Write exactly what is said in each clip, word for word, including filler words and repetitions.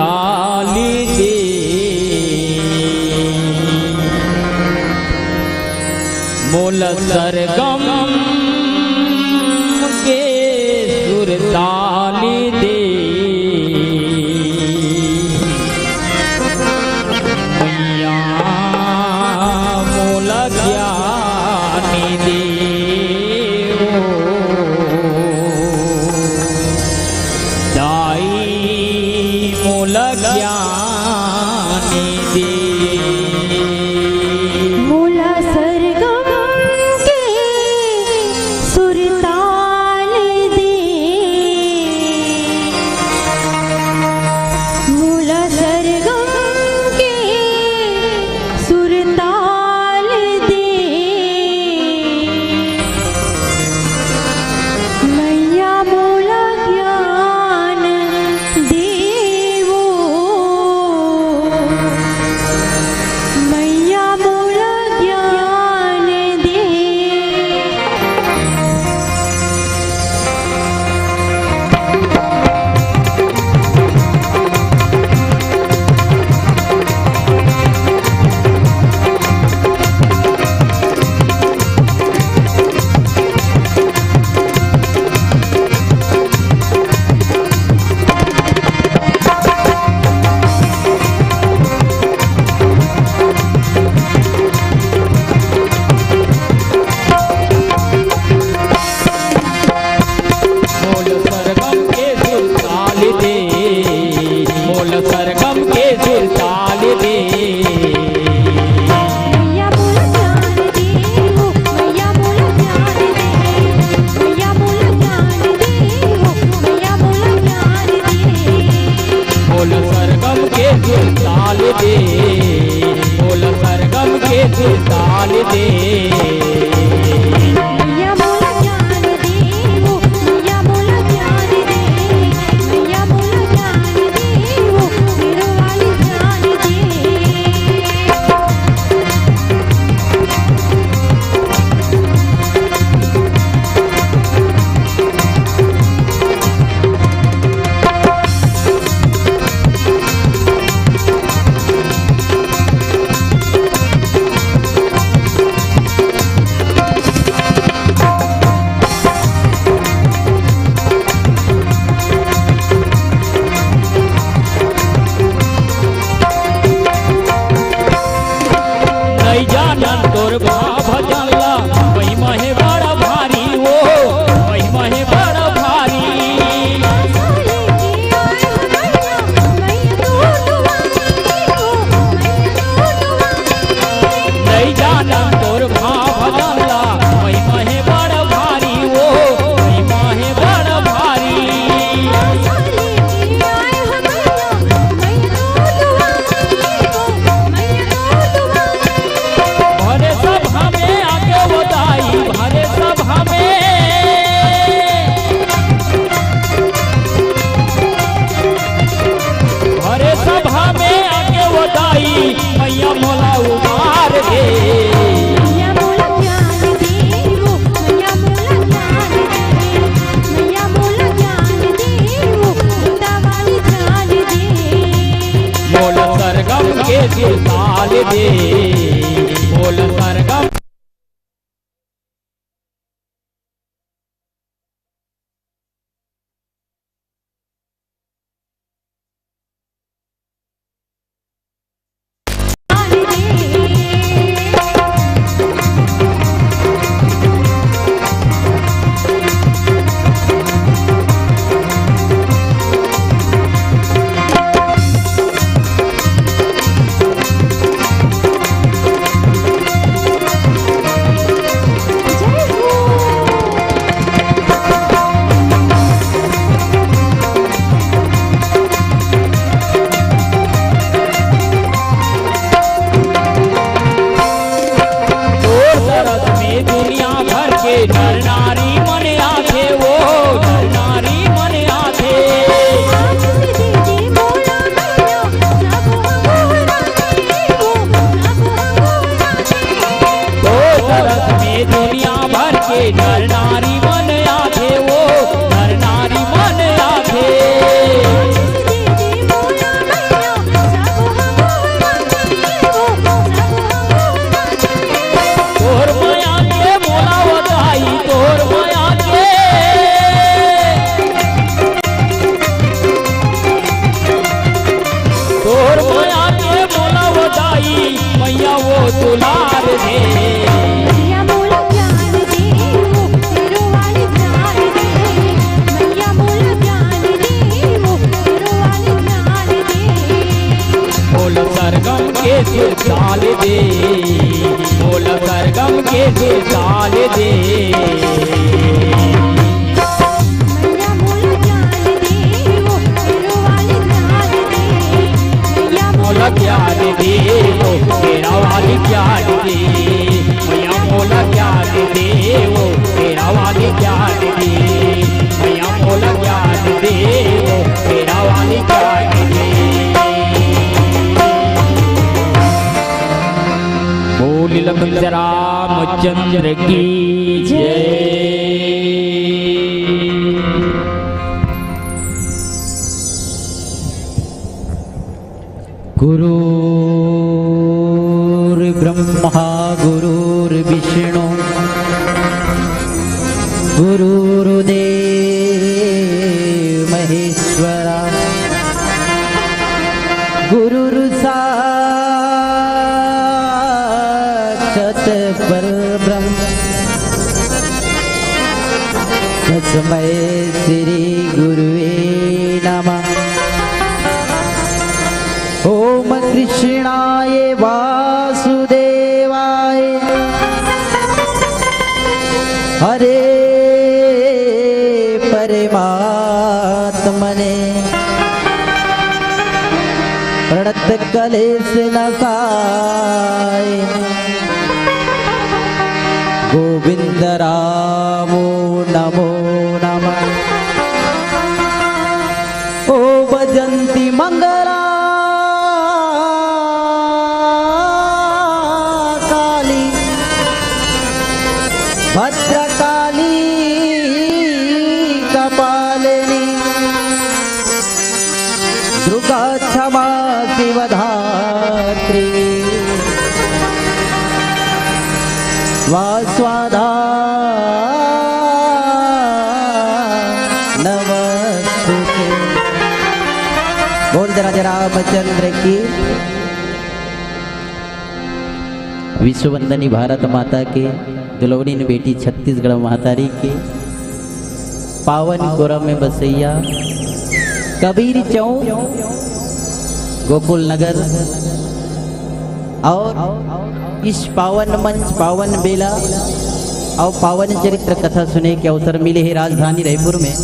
डाल दे, मोला सरगम के सुर ताल दे। मैया मोला ज्ञान दे ओ, दाई मोला ज्ञान दे। मोला सरगम के सुरताल दे, मोला सरगम के सुरताल दे, मैया मोला ज्ञान देवो, मैया मोला ज्ञान दे। मोल सरगम के सुरताल दे, मोल सरगम के सुरताल दे। मैया मोला ज्ञान दे हो, मैया मोला ज्ञान दे, मैया मोला ज्ञान दे हो, मैया मोला ज्ञान दे। मोल सरगम के सुरताल दे, मोल सरगम के सुरताल दे। मैया मोला ज्ञान दे हो, मैया मोला ज्ञान दे, मैया मोला ज्ञान दे हो, मेरो वाली ज्ञान दे। नइ जानन तोर भाव भजन ला, महिमा हे बड़ा भारी ओ, महिमा हे बड़ा भारी। नइ जानन तोर भाव भजन ला, महिमा हे बड़ा भारी ओ, महिमा हे बड़ा भारी। भरे सभा में आके ओ दाई, भरे सभा में, भरे सभा में आके ओ दाई, मैया मोला उबार दे। मैया मोला ज्ञान दे हो, मैया मोला ज्ञान दे, मैया मोला ज्ञान दे हो, गीता वाली ज्ञान दे। मोला सरगम के सुरताल दे, मोला सरगम। ज्ञान दे, मैया मोला ज्ञान दे, ओ तेरा वाली ज्ञान दे, मैया मोला ज्ञान दे, ओ तेरा वाली ज्ञान दे। बोल लखन रामचंद्र की जय। गुरुर्ब्रह्मा गुरुर्विष्णु गुरुर्देव महेश्वरा। गुरुर्साक्षात् परब्रह्म तस्मै श्री गुरुवे नमः। ओम कृष्णाय वासुदेवाय हरे परमात्मने प्रणत कलेश नसाय गोविंद रामो नमो नमः। ओ बजंती मंगला काली भद्रकाली कपालिनी दुर्गा क्षमा शिवधात्री स्वाहा स्वाहा नमस्तुते। बोल दे राजा रामचंद्र की। विश्ववंदनी भारत माता के, दुलौनिन बेटी छत्तीसगढ़ महतारी के, पावन कोरम में बसैया कबीर चौक, गोकुल नगर, और इस पावन मंच, पावन बेला और पावन चरित्र कथा सुने के अवसर मिले हे राजधानी रायपुर में।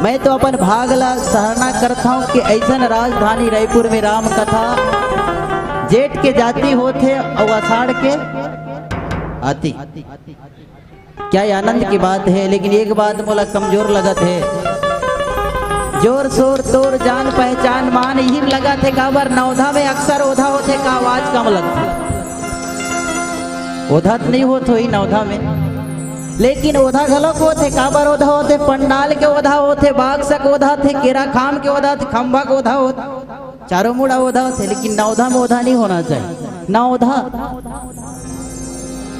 मैं तो अपन भाग ला सरना करत हूँ कि ऐसन राजधानी रायपुर में राम कथा जेठ के जाती होत हे और आषाढ़ के आती। क्या ये आनंद की बात है, लेकिन एक बात मोला कमजोर लगत है। जोर शोर तोर जान पहचान मान इही में लगत है, काबर नवधा में अक्सर ओधा होथे का आवाज कम लगथे। ओधा त नहीं होत होही नवधा में, लेकिन ओधा घलोक होथे। काबर ओधा होथे? पंडाल के ओधा होथे, बाक्स के ओधा होथे, केरा खाम के ओधा होथे, खंभा के ओधा होथे। चारों मुड़ा ओधा होथे, लेकिन नवधा में ओधा नहीं होना चाहिए। नवधा,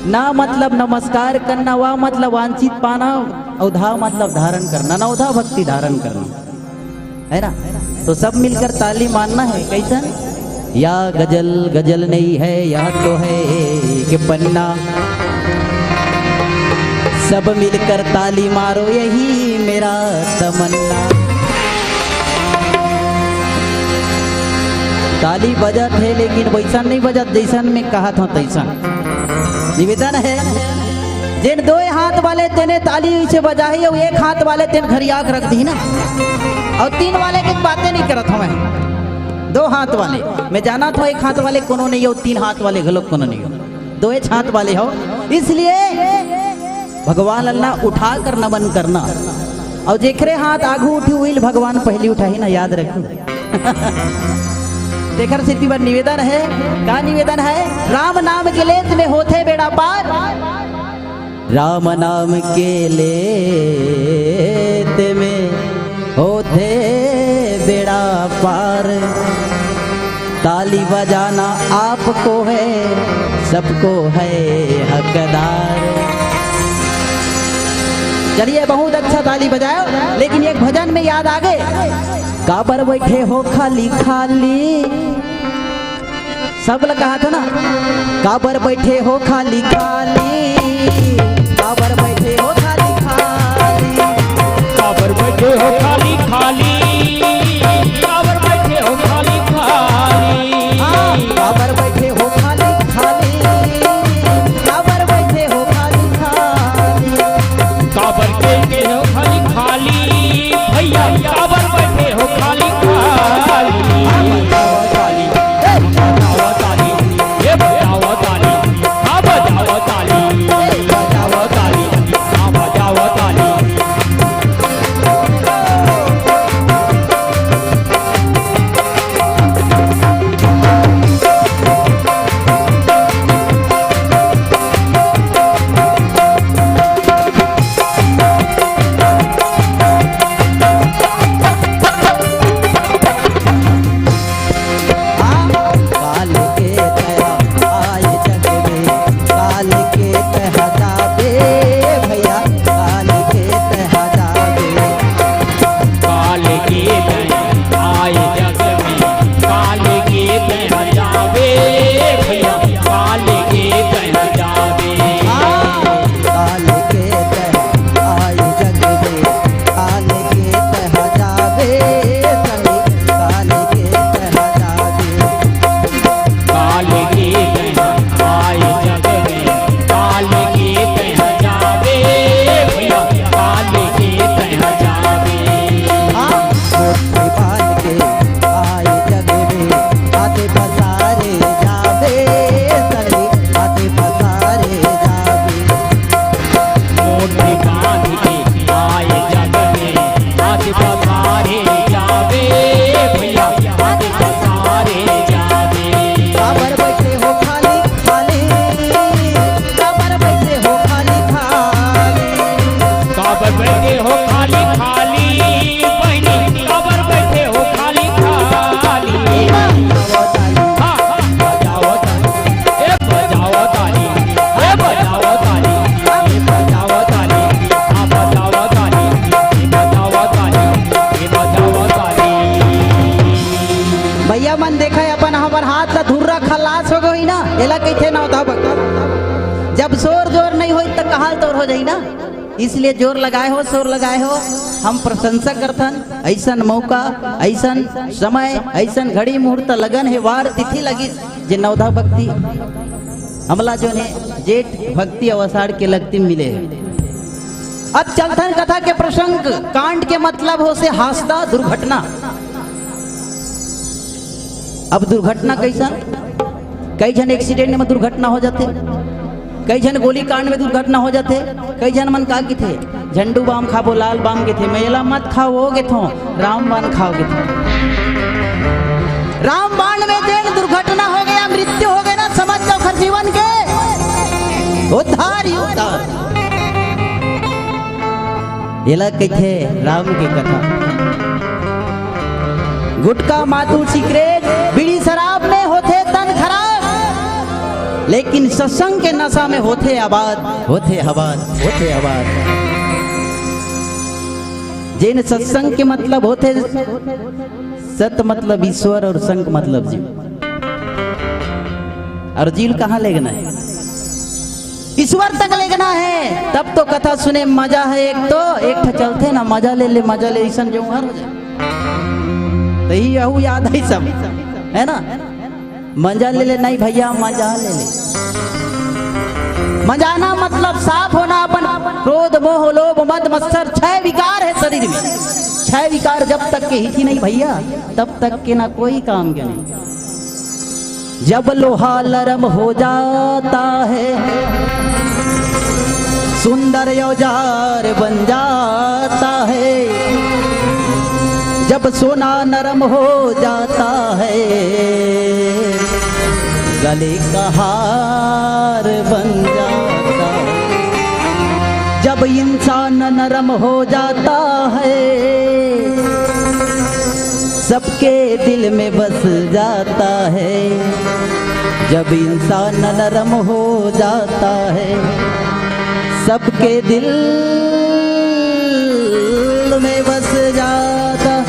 ना मतलब नमस्कार करना, वा मतलब वांछित पाना, और धा मतलब धारण करना, नवधा भक्ति धारण करना, है ना? तो सब मिलकर ताली मारना है। कैसन? या गजल गजल नहीं है, यह तो है एक पन्ना। सब मिलकर ताली मारो, यही मेरा तमन्ना। ताली बजत है, लेकिन वैसन नहीं बजत, जैसन मैं कहत हूँ तैसन। निवेदन है, जेन दोए हाथ वाले तेने ताली इसे बजाही और एक हाथ वाले तेन घरिया के रख दी ना, और तीन वाले की बातें नहीं करत हूँ मैं। दो हाथ वाले, मैं जानत हूँ एक हाथ वाले कोनो नहीं हो, तीन हाथ वाले घलो कोनो नहीं हो, दो हाथ वाले हो। इसलिए भगवान अल्लाह उठा कर नमन करना, और जेकरे हाथ आगू उठी, उहिल भगवान पहली उठाही ना, याद रखू। तेखर सेती बर निवेदन है, का निवेदन है? राम नाम के लेत में होथे बेड़ा पार। राम नाम के लेत में होथे बेड़ा पार। ताली बजाना आपको है, सबको है हकदार। चलिए, बहुत अच्छा ताली बजाओ, लेकिन एक भजन में याद आ गए, काबर बैठे हो खाली खाली। सब लोग कहा था ना, काबर बैठे हो खाली खाली, काबर बैठे हो खाली खाली, काबर बैठे हो खाली खाली, काबर बैठे हो खाली खाली। हाँ, काबर बैठे हो खाली खाली, काबर बैठे हो खाली खाली। काबर बैठे हो खाली खाली, भैया काबर बैठे हो खाली खाली। खाली, ए, खाली, के तैं आए जग में, काल के तैं जाबे, भैया, काल के तैं जाबे। हाँ, काल के तैं आए जग में, काल के तैं जाबे, सखी, काल के तैं जाबे। काल के तैं आए जग में, काल के तैं जाबे, भैया, काल के तैं जाबे। हाँ, मुट्ठी बांध के आए जग में, हाथ पसारे जाबे, सखी, हाथ पसारे जाबे। मुट्ठी बांध के आए जग में, हाथ पसारे जाबे, भैया, हाथ पसारे जाबे। काबर बइठे हो खाली, खाली, काबर बइठे हो खाली, खाली। काबर बइठे हो खाली, खाली, बहिनी, काबर बइठे हो खाली, खाली। हाँ, हाँ, बजाओ ताली, ए बजाओ ताली, ए बजाओ ताली, ए बजाओ ताली, हाँ, बजाओ ताली, ए बजाओ ताली, ए बजाओ ताली। भैया मन देखा, अपन हमर हाथ ला धुर्रा खलास हो गई ना, एला कहिथे नवधा बक। जब शोर जोर नहीं होई त कहाल तोर हो जाई ना, इसलिए जोर लगाए हो, शोर लगाए हो, हम प्रशंसा करथन। ऐसन मौका, ऐसन समय, ऐसन घड़ी मुहूर्त लगन हे वार तिथि लगिस, जे नवधा भक्ति हमला जोन हे जेठ भक्ति अवसार के लगती मिले हे। अब चलथन कथा के प्रसंग, कांड के मतलब होथे हादसा, दुर्घटना। अब दुर्घटना कइसन? कई झन एक्सीडेंट में दुर्घटना हो जाथे, कई झन गोलीकांड में दुर्घटना हो जाथे, कई झन मन का किथे, झंडू बाम खाबो, लाल बाम किथे, मैं एला मत खाओ, ओ किथों, राम बाण खाओ किथों। राम बाण में जेन दुर्घटना हो गया, मृत्यु हो गया ना, समझ जाओ, ओखर जीवन के उद्धार ही उद्धार। एला कहिथे राम के कथा। गुटखा, मातू, सिगरेट, बीड़ी, शराब में होथे तन खराब, लेकिन सत्संग के नशा में होथे आबाद, होथे आबाद, होथे आबाद। जेन सत्संग के मतलब होथे सत मतलब ईश्वर और संग मतलब जीव। और जीव कहाँ लेगना है? ईश्वर तक लेगना है, तब तो कथा सुने मजा है। एक तो एक ठा चलथे ना, मजा ले ले, मजा ले, ऐसन जो हर हो जाए। तो ही यहू याद है सब, है ना? मजा ले ले, नहीं भैया, मजा ले ले। मजाना मतलब साफ होना अपन क्रोध, मोह, लोभ, मद, मत्सर, छह विकार है शरीर में। छह विकार जब तक के हिची नहीं भैया, तब तक के ना कोई काम के नहीं। जब लोहा नरम हो जाता है, सुंदर औजार बन जाता है। जब सोना नरम हो जाता है, गले का हार बन जाता है। जब इंसान नरम हो जाता है, सबके दिल में बस जाता है। जब इंसान नरम हो जाता है, सबके दिल में बस जाता।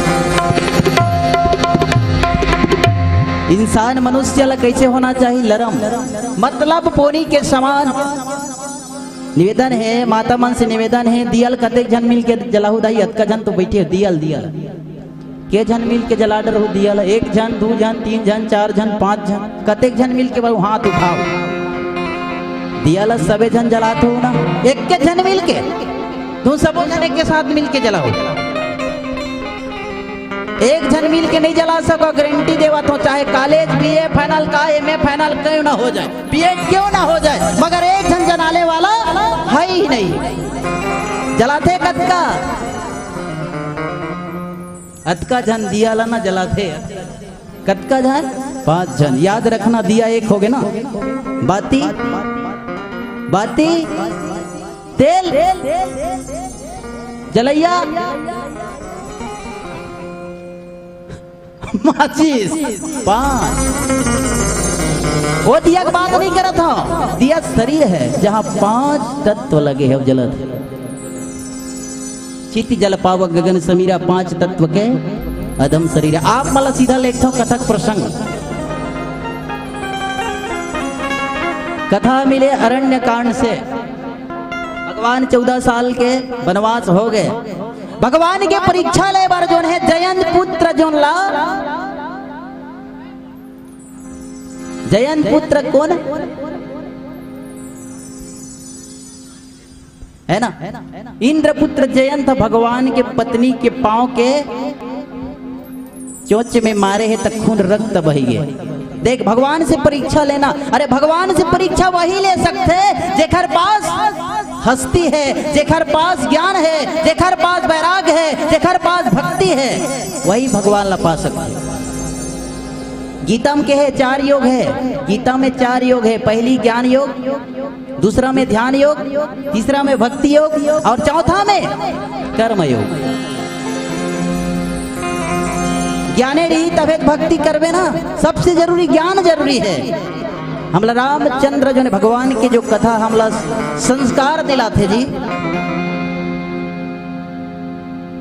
इंसान मनुष्य ला कैसे होना चाहिए? नरम, मतलब पोनी के समान। निवेदन है, माता मन से निवेदन है, दियल कतेक झन मिल के जलाहू दाई, अतका झन तो बैठे हो, दियल, दियल। के झन मिल के जला डरहू दियल? एक झन, दू झन, तीन झन, चार झन, पांच झन, कतेक झन मिल के बाबू हाथ उठाओ। दियल सबे झन जलात हो ना, एक के झन मिल के, तू सबो झन एक के साथ मिल के जलाओ। एक झन मिल के नहीं जला सको, गारंटी देवत हो, चाहे कॉलेज बीए फाइनल का एमए फाइनल क्यों ना हो जाए, बीएड क्यों ना हो जाए, मगर एक झन जलाने वाला है ही नहीं। जलाथे कतका? अतका झन दिया ला ना जलाथे। कतका झन? पांच झन। याद रखना, दिया एक होगे ना। बाती, बाती, तेल, जलैया, माचिस, पांच। वो दिया के बात नहीं करत हूं, दिया शरीर है, जहां पांच तत्व लगे हैं, वो जलत है। चित जल पावक गगन समीरा, पांच तत्व के अधम शरीर। आप मन ला सीधा लेथव कथक प्रसंग। कथा मिले अरण्य कांड से। भगवान चौदह साल के वनवास हो गए। भगवान के परीक्षा ले बर जोन हे जयंत पुत्र जोन ला, जयंत पुत्र कोन हे ना? इंद्रपुत्र जयंत भगवान के पत्नी के पांव के चोंच में मारे हे त खून रक्त बही गे। देख, भगवान से परीक्षा लेना, अरे भगवान से परीक्षा वही ले सकथे जेकर पास हस्ती हे, जेकर पास ज्ञान हे, जेकर पास वैराग हे, जेकर पास भक्ति हे, वही भगवान ला पा सकथे। गीता में कहे चार योग हे, गीता में चार योग हे, पहली ज्ञान योग, दूसरा में ध्यान योग, तीसरा में भक्ति योग और चौथा में कर्म योग। ज्ञाने रही तभे त भक्ति करबे ना, सबसे जरूरी ज्ञान जरूरी हे। हमला रामचंद्र जोन भगवान के जो कथा हमला संस्कार दिलाथे जी।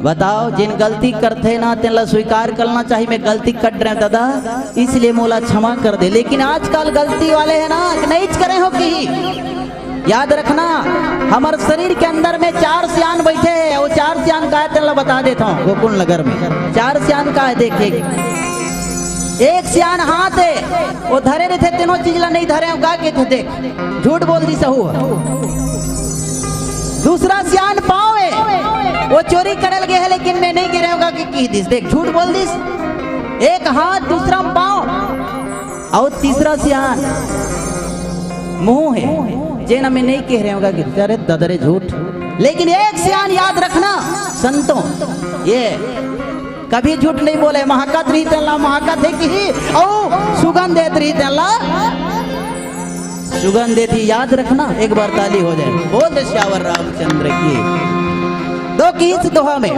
बताओ, जिन गलती करथे ना, तेन ला स्वीकार करना चाहिए, मैं गलती कर रहे हंव दादा, इसलिए मोला क्षमा कर दे। लेकिन आजकल गलती वाले हे ना, कि नइच करे हो कि याद रखना, हमर शरीर के अंदर में चार सियान बैठे हे, वो चार सियान का हे, तेन ला बता देथंव, गोकुल नगर में चार सियान का हे, देख, एक, एक सियान हाथ हे, वो धरे रहिथे, तेनो चीज ला नइ धरे हो, का कहिथे, देख, झूठ बोल दिस हू। दूसरा सियान पांव हे, वो चोरी करे ल गे हे, लेकिन मैं नइ गे रहेंव का कहि दिस, देख, झूठ बोल दिस। एक हाथ, दूसरा पांव, अउ तीसरा सियान मुंह हे, जेन में नइ कहे रहेंव का कहि दिस, अरे ददा रे झूठ। लेकिन एक सियान याद रखना संतों, ये कभी झूठ नइ बोले, महकत रही तेन ला महकत हे कही, अउ सुगंध देत रही तेन ला सुगंध देत ही। याद रखना, एक बार ताली हो जाए। बोल दे सियावर रामचंद्र की। दो किस दोहा में,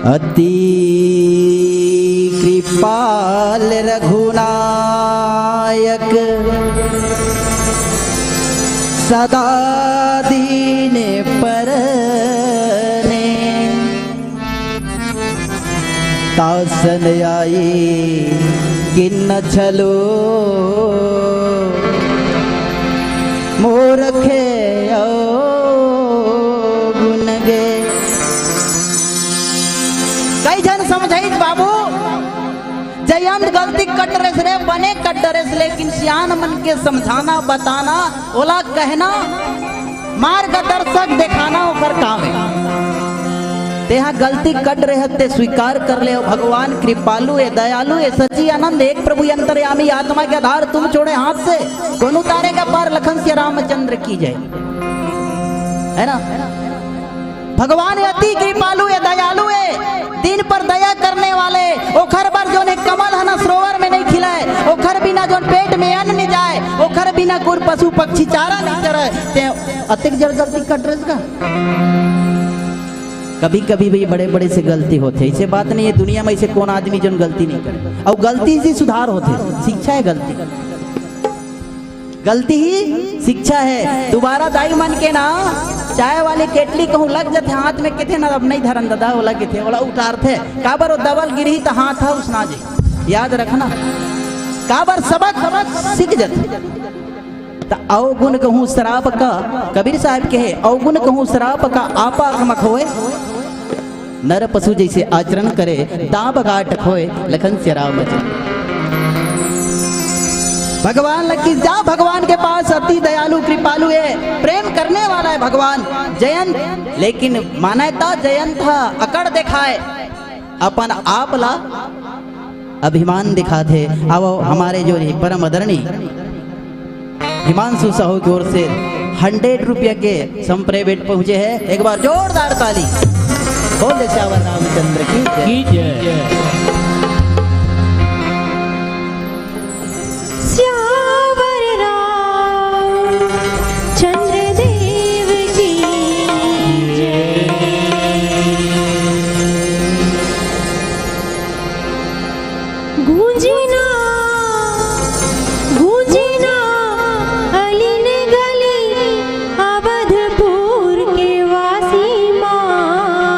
अति कृपाल रघुनायक सदा दीन पर ने। तासन आई किन्न छलो मूरखे अवगुन गे। कई झन समझाइस बाबू, जयंत गलती कर डरेस रे, बने कर डरेस, लेकिन सियान मन के समझाना, बताना, ओला कहना, मार्गदर्शक देखाना ओकर काम हे। तेहा गलती कर रहे ते स्वीकार कर ले। भगवान कृपालु हे, दयालु हे, सच्चिदानंद एक प्रभु अंतर्यामी, आत्मा के आधार तुम छोड़े हाथ से कौन उतारेगा पार, लखन सिया रामचंद्र की जय। हे ना? भगवान अति कृपालु हे, दयालु हे, दीन पर दया करने वाले, ओखर बर जोन हे कमल ह ना सरोवर में नइ खिलय, ओखर बिना जोन पेट में अन्न नइ जाय, ओखर बिना कोन पशु पक्षी चारा नइ चरय, ते अतेक जड़ गलती कर डरेस का? कभी-कभी भी बड़े-बड़े से गलती होथे, अइसे बात नइ हे, दुनिया में अइसे कोन आदमी जोन गलती नइ करे, अउ गलती से सुधार होथे, शिक्षा हे गलती। गलती ही शिक्षा हे। दुबारा दाई मन के ना चाय वाली केटली कहूं लग जाथे हाथ में, कथे ना, अब नइ धरन ददा, ओला कथे, ओला उतारथे। काबर वो दबल गिरही त हाथ ह उसना जाही। याद रखना, काबर सबक, सबक सीख जाथे। त अवगुण कहूं श्राप का, कबीर साहब कहे, अवगुण कहूं श्राप का आपा अकमक होय। नर पशु जैसे आचरण करे, दांव बगाट खोए, लखन सिया राम बचे। भगवान लकी जा, भगवान के पास अति दयालु कृपालु हे, प्रेम करने वाला हे भगवान जयंत। लेकिन मान्यता जयंत ह अकड़ देखाय, अपन आप ला अभिमान दिखाथे। अब हमारे जो हे परम आदरणीय हिमांशु साहू की ओर से हंड्रेड रुपया के संप्रे भेंट पहुंचे हे। एक बार जोरदार ताली। बोल दे सियावर रामचंद्र की जय। की जय। सियावर रामचंद्र देव की जय। गूंजना, गूंजना, अलिन गली, अवधपुर के वासी माँ।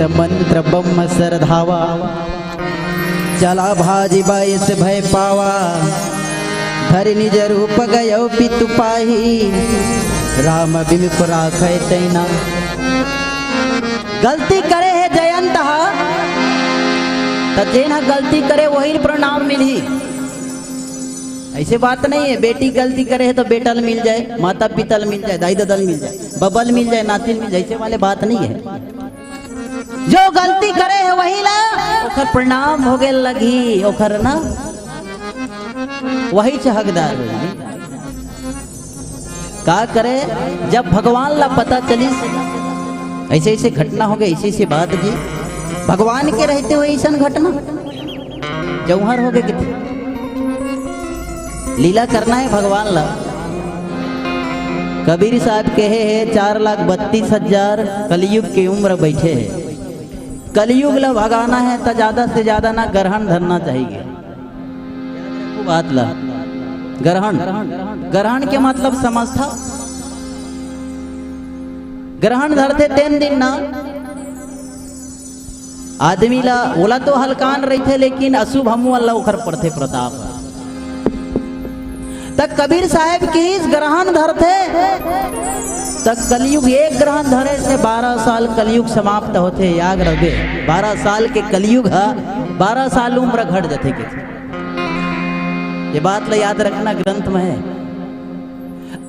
मंत्र बम सरधावा, चला भाजी बाइस भय पावा। धरि निज रूप गयो पितु पाही, राम बिनु राखै तैना। गलती करे हे जयंत ह, त जेन ह गलती करे वही प्रणाम मिलही। ऐसे बात नहीं है, बेटी गलती करे है तो बेटा ल मिल जाए, माता पिता ल मिल जाए, दाई ददा ल मिल जाए, बबा ल मिल जाए, नाती ल मिल जाए, ऐसे वाले बात नहीं है। जो गलती करे है वही ला ओखर प्रणाम होगे लगही, ओखर ना वही च हकदार होही। का करे, जब भगवान ला पता चलिस ऐसे ऐसे घटना होगे, ऐसे ऐसे बात जी, भगवान के रहते हुए ऐसन घटना जौहर होगे किथे। लीला करना है भगवान ला। कबीर साहब कहे हे, चार लाख बत्तीस हजार कलयुग के उम्र बैठे है। कलयुग ला भगाना है त ज्यादा से ज्यादा ना ग्रहण धरना चाहिए। बात ला ग्रहण, ग्रहण के मतलब समझथा। ग्रहण धरथे तेन दिन ना आदमी ला, ओला तो हलकान रहिथे, लेकिन अशुभ हमू ला ओखर पड़थे प्रताप। त कबीर साहेब किहिस ग्रहण धरथे, त कलयुग एक ग्रहण धरे से बारह साल कलयुग समाप्त होथे। याद रखबे, बारह साल के कलयुग ह, बारह साल उम्र घट जथे के। ये बात ला याद रखना, ग्रंथ में है।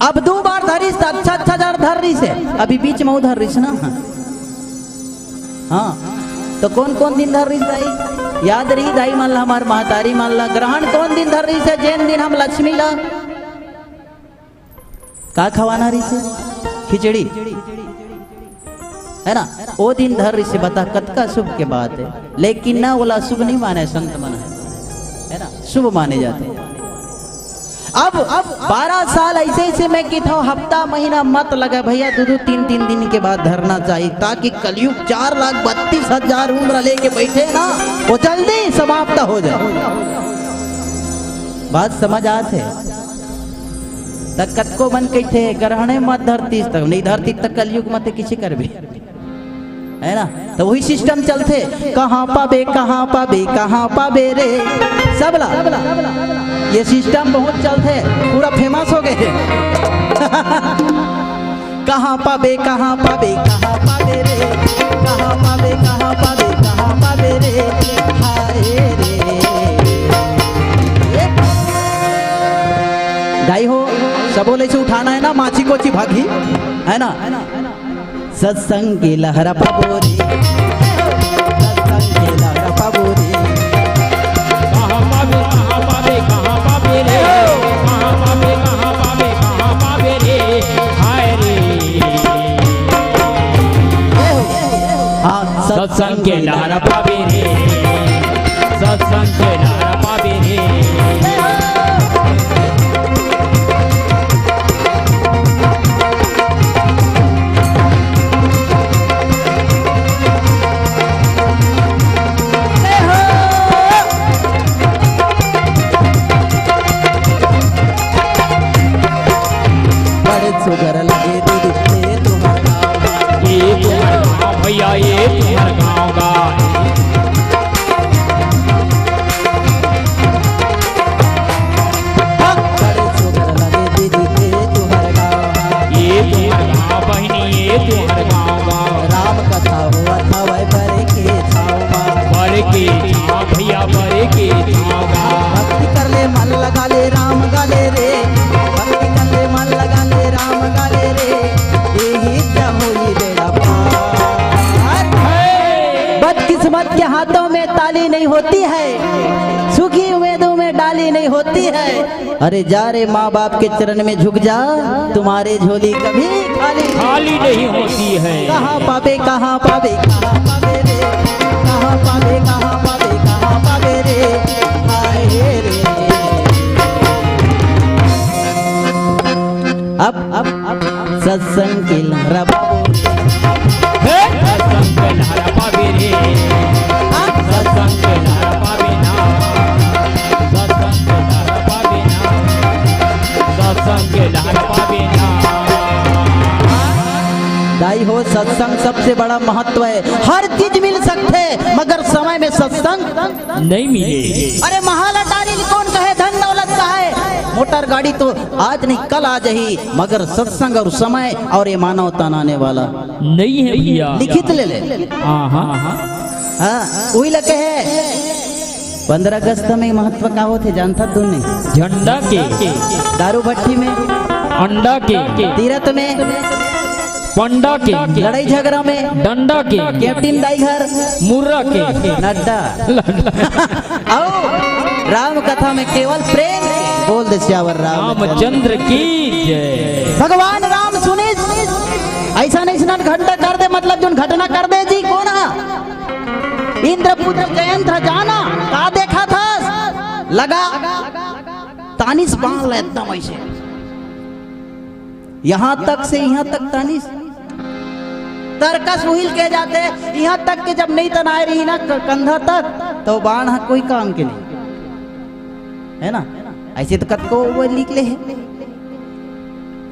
अब दो बार धरिस त अच्छा अच्छा जार धर रहिस हे, अभी बीच में उधर रहिस ना। हाँ, तो कौन कौन दिन धर रहिस दाई? याद रही दाई मन ला, हमार महतारी मन ला, ग्रहण कौन दिन धर रहिस हे? जेन दिन हम लक्ष्मी ला का खवाना रहिस हे? खिचड़ी, है ना? ओ दिन धर रहिस हे, बता कतका शुभ के बात है। लेकिन ना, ओला शुभ नहीं माने संत मन, है ना? शुभ माने जाथे। अब, अब बारह साल ऐसे, ऐसे मैं किथों, हफ्ता महीना मत लगे भैया, दो दो तीन तीन दिन के बाद धरना चाहिए, ताकि कलयुग चार लाख बत्तीस हजार उम्र लेके बैठे ना, वो जल्दी समाप्त हो जाए। बात समझ आत हे? त कतको मन कहिथे, "ग्रहणे मत धरतिस, त नहीं धरतिस, त कलयुग मत किसे करबे।" है ना? तो वही सिस्टम चलथे, "कहाँ पाबे, कहाँ पाबे, कहाँ पाबे रे।" सबला ये सिस्टम बहुत चलथे, पूरा फेमस हो गए। "कहाँ पाबे, कहाँ पाबे, कहाँ पाबे रे, कहाँ पाबे, कहाँ पाबे, कहाँ पाबे रे, हाय रे।" दाई हो, सबो ले से उठाना है ना, माची कोची भागी, है ना? सत्संग के लहरा पाबो रे, सत्संग के लहरा पाबो रे। कहाँ पाबे, कहाँ पाबे, कहाँ पाबे रे? कहाँ पाबे, कहाँ पाबे, कहाँ पाबे रे? हाय रे। हाँ, सत्संग के लहरा पाबे रे, सत्संग के लहरा पाबे रे। बड़े सुगर लगे दीदी, ये तुम्हार गाँव का। ये तुम्हार गाँव भैया, ये तुम्हार गाँव का। बड़े सुगर लगे दीदी, ये तुम्हार गाँव का। ये तुम्हार गाँव बहिनी, ये तुम्हार गाँव का। राम कथा होवत हवय बड़े के छाँव मा। बड़े के छाँव भैया, बड़े के छाँव मा। भक्ति कर ले मन लगा ले राम गा ले रे, भक्ति कर ले मन लगा ले राम गा ले रे, यही क्या होई बेड़ा पार। बदकिस्मत के हाथों में ताली नहीं होती है, सुखी उम्मीदों में डाली नहीं होती है। अरे जा रे माँ बाप के चरण में झुक जा, तुम्हारे झोली कभी खाली खाली नहीं होती है। कहाँ पाबे, कहाँ पाबे, कहाँ पाबे रे, कहाँ पाबे, कहाँ पाबे, कहाँ पाबे रे, हाय रे। अब, अब, अब सत्संग के लहरा पाबो रे। हे! सत्संग के लहरा पाबे रे। हाँ? सत्संग के लहरा पाबे ना। सत्संग के लहरा पाबे ना। सत्संग के लहरा पाबे ना। दाई हो, सत्संग सबसे बड़ा महत्व है। हर चीज मिल सकथे, मगर समय में सत्संग नहीं मिले। अरे, महल अटारी ल कोन कहे, धन दौलत कहे, मोटर गाड़ी तो आज नहीं कल आ जाही, मगर सत्संग और समय और ये मानव तन आने वाला नहीं है भैया। लिखित ले ले। हाँ, हाँ, हाँ। हाँ, उही ल कहे। पंद्रह अगस्त में महत्व का होथे, जानथा तू नहीं? झंडा के। दारू भट्टी में। अंडा के। तीरथ में। पंडा के। लड़ाई झगड़ा में। डंडा के। कैप्टन दाई घर। मुर्रा के। नड्डा। आओ, राम कथा में केवल प्रेम। बोल दे सियावर रामचंद्र। रामचंद्र की जय। भगवान राम सुनिस, ऐसा नहीं सुना घंटा कर दे, मतलब जोन घटना कर दे जी, कोन हा? इंद्रपुत्र जयंत ह जाना, का देखा था? लगा तानिस बाण ला एकदम ऐसे, यहाँ तक से यहाँ तक तानिस। तरकस उहिल के जाते, यहाँ तक के जब नहीं तनाए रही ना क-, कंधा तक, तो बाण ह कोई काम के नहीं, है ना? ऐसे तो कतको वो लिख ले है।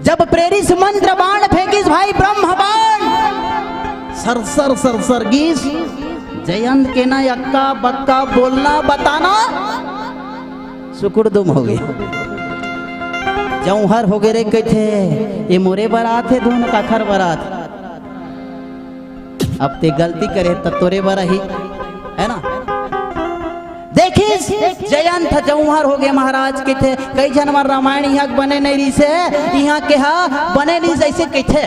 जब प्रेरिस मंत्र बाण फेंकिस भाई ब्रह्म बाण, सरसर सरसर गीस। जयंत के ना अक्का बक्का बोलना बताना सुकुड़दुम हो गए। जौहर हो गए रे कथे, ये मोरे बरात है, धुन काखर बरात। अब ते गलती करे त तोरे बर ही, है ना? देखिस, जयंत जौहर हो गए महाराज कथे, कई झन मन रामायण यहाँ के बने नहीं रहिसे, यहाँ के हा बने नहीं जैसे कथे।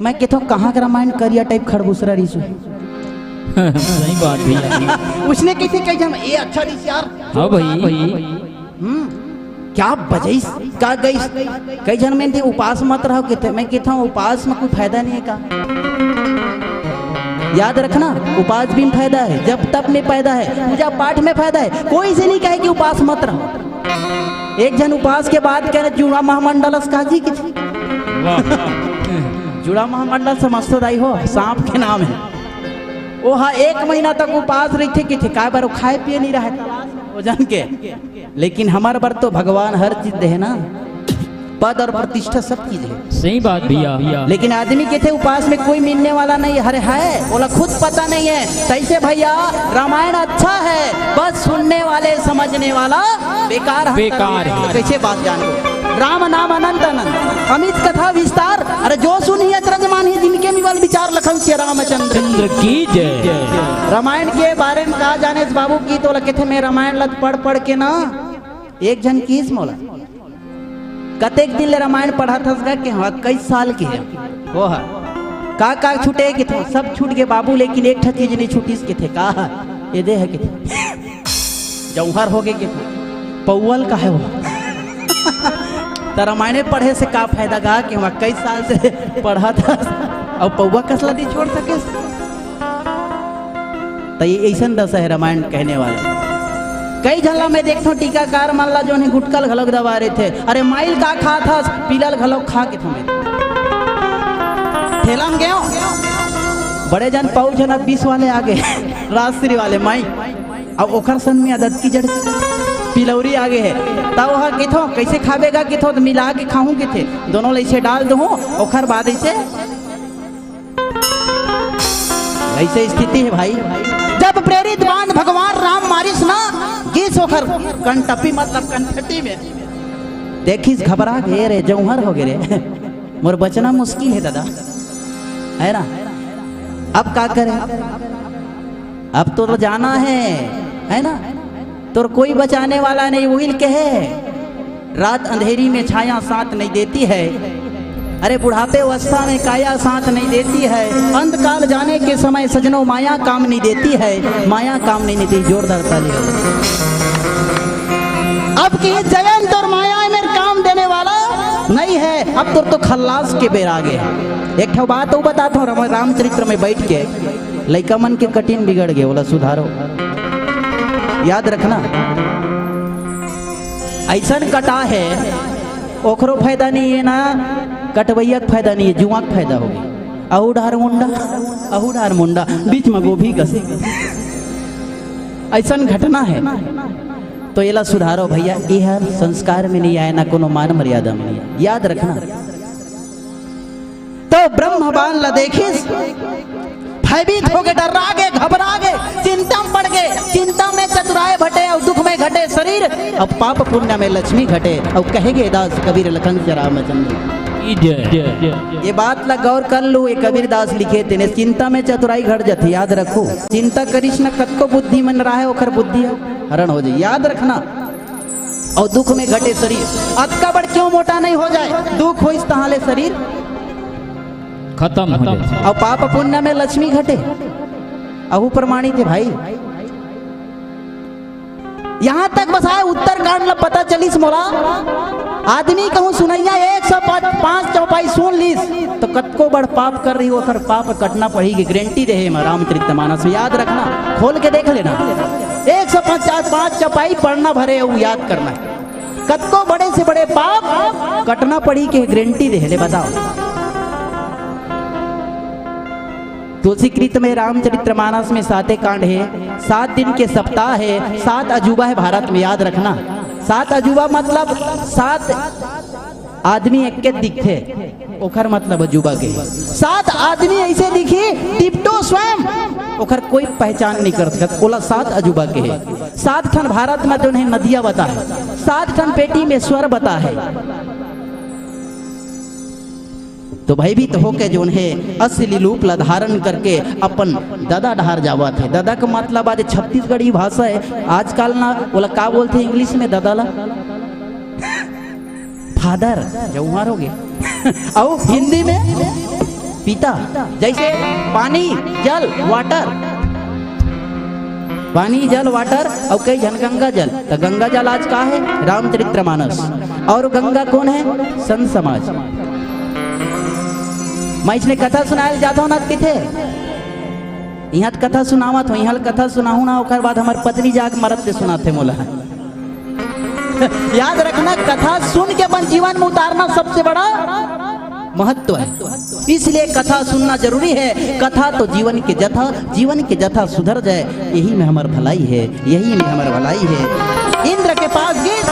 मैं कथों कहाँ के रामायण, करिया टाइप खड़बूसरा रहिसु। सही बात भैया। उसने कथे कई झन, ये अच्छा रहिस यार। हाँ भाई। हम्म, क्या बजइस, का गइस? कई झन मन कथे उपास मत रहो कथे, मैं कथों उपास में कोई फायदा नहीं है का? याद रखना, उपास भी में फायदा है, जप तप में फायदा है, पूजा पाठ में फायदा है। कोई से नहीं कहे कि उपास मत रहो। एक झन उपास के बाद कहे जुड़ा महामंडल अस का जी कथे। वाह। जुड़ा महामंडल समझथो दाई हो, सांप के नाम है। ओहा एक महीना तक उपास रहिथे कथे, काय बर? वो खाए पिए नहीं रहे, भोजन के। लेकिन हमर बर तो भगवान हर चीज दे ना, पद और प्रतिष्ठा सब चीज है। सही बात भैया। लेकिन आदमी कथे उपास में कोई मिलने वाला नहीं, हरे है, ओला खुद पता नहीं है। तैसे भैया, रामायण अच्छा है, बस सुनने वाले समझने वाला बेकार है। बेकार है। कैसे बात जान लो? राम नाम अनंत अनंत, अमित कथा विस्तार। अरे जो सुनिए अचरज मानही, जिनके मिवल विचार लखन सिया रामचंद्र की। चंद्र की जय। रामायण के बारे में का जाने बाबू की तो लगे थे, मैं रामायण लत पढ़ पढ़ के ना एक झन किहिस मोला, कतेक दिन ले रामायण पढ़त हस गा? के हाँ, इक्कीस साल के हे। वो हा, का का छूटे कथे? सब छूट गे बाबू, लेकिन एक ठा चीज नहीं छूटिस कथे। का? ये दे है कथे। जौहर हो गए कथे। पौवल का है वो? त रामायणे पढ़े से का फायदा गा? के हाँ, इक्कीस साल से पढ़त हस, अउ पौवा कसला दी छोड़ सकेस? त ये अइसन दशा है रामायण कहने वाले। कई झन ला मैं देखथों टीकाकार मन ला, जोन हे गुटका ल घलोक दबा रहिथे। अरे माई ल का खात हस? पीला ल घलोक खा कथे मैं। ठेला में गेंव, बड़े झन पाउच हे ना, बीस वाले आ गे, राजश्री वाले माई। अब ओकर सन में अदत की जड़ पिलौरी आ गे हे। त ओहा कथों, "कैसे खाबे गा?" कथों, "त मिला के खाहूं," कथे। दोनों ल ऐसे डाल दूं, ओकर बाद ऐसे ऐसे स्थिति है भाई, जब प्रेरित बाण भगवान राम मारिस ना, गिस ओकर कंटपी मतलब कंठटी में। देखिस घबरा गे रे, जौहर हो गे रे। मोर बचना मुश्किल है दादा, है ना? अब का करे? अब तो जाना है, है ना? तोर कोई बचाने वाला नहीं, उही ल कहे, रात अंधेरी में छाया साथ नहीं देती है। अरे बुढ़ापे अवस्था में काया साथ नहीं देती है। अंतकाल जाने के समय सजनों माया काम नहीं देती है, माया काम नहीं देती। जोरदार ताली हो। अब की जयंत और माया में काम देने वाला नहीं है। अब तो, तो खल्लास के बेर आ गए। एक ठो बात अउ बताथों, राम-, रामचरित्र में बैठ के लइका मन के कटिन बिगड़ गे, ओला सुधारो। याद रखना, अइसन कटा है, ओखरो फायदा नहीं है ना, कटवैया के फायदा नहीं है, जुआ के फायदा होगे। अहू डार मुंडा, अहू डार मुंडा, बीच में गोभी कसे। अइसन घटना है, तो एला सुधारो भैया, ये हर संस्कार में नहीं आए, ना कोनो मान मर्यादा में नहीं आए। याद रखना। तो ब्रह्म बान ला देखिस, भयभीत होगे, डर्रा गे, घबरा गे, चिंता में पड़ गे। चिंता में चतुराई भटे अउ दुख में घटे शरीर, अउ पाप पुण्य में लक्ष्मी घटे। अउ कहे गे दास कबीर लखन सिया राम चंद्र। ये बात ला गौर कर लू, ये कबीर दास लिखे तेने, चिंता में चतुराई घट जथे, याद रखो। चिंता करिस न कतको बुद्धिमान रहे, ओखर बुद्धि हरण हो जाए, याद रखना। अउ दुख में घटे शरीर, अतका बड़ क्यों मोटा नहीं हो जाए, दुख होइस तहाँ ले शरीर खतम हो जाए। अउ पाप पुण्य में लक्ष्मी घटे, अहू प्रमाणित हे भाई। यहाँ तक बस आय उत्तरकांड ला पता चलिस मोला। आदमी कहूँ सुनइया एक सौ पाँच चौपाई सुन लिस, त कतको बड़ पाप कर रही, ओकर पाप कटना पड़ही के गारंटी देहे म रामचरित मानस में। याद रखना, खोल के देख लेना, एक सौ पचास पाँच चौपाई पढ़ना भरे अउ याद करना हे। कतको बड़े से बड़े पाप कटना पड़ही के गारंटी देहे ले, बताओ। तुलसीकृत में, रामचरित मानस में साते कांड हे, सात दिन के सप्ताह हे, सात अजूबा हे भारत में, याद रखना। सात अजूबा मतलब सात आदमी एके दिखथे, ओखर मतलब अजूबा के। सात आदमी ऐसे दिखी, टिपटो स्वयं, ओखर कोई पहचान नहीं कर सकत, ओला सात अजूबा के हे। सात ठन भारत में जोन हे नदिया बहत हे, सात ठन पेटी में स्वर बहत हे। तो भयभीत होके जोन हे असली रूप ला धारण करके अपन ददा डहार जावत हे। ददा के मतलब आज छत्तीसगढ़ी भाषा हे, आजकल ना ओला का बोलथे English में ददा ला? Father, जौहर हो गे। अउ हिंदी में पिता, जैसे पानी, जल, water। पानी, जल, water, अउ कई झन गंगा जल। त गंगा जल आज का हे? रामचरित मानस। अउ गंगा कोन हे? संत समाज। मैं इसने कथा सुनाय ल जाथंव ना, त किथे, इहाँ त कथा सुनावत हों, इहाँ ल कथा सुनाहूँ ना, ओकर बाद हमर पत्नी जाके मरत ले सुनाथे मोला। याद रखना, कथा सुन के अपन जीवन में उतारना सबसे बड़ा महत्व हे। इसलिए कथा सुनना जरूरी हे। कथा तो जीवन के जथा, जीवन के जथा सुधर जाए, यही में हमर भलाई हे, यही में हमर भलाई हे। इंद्र के पास गिस,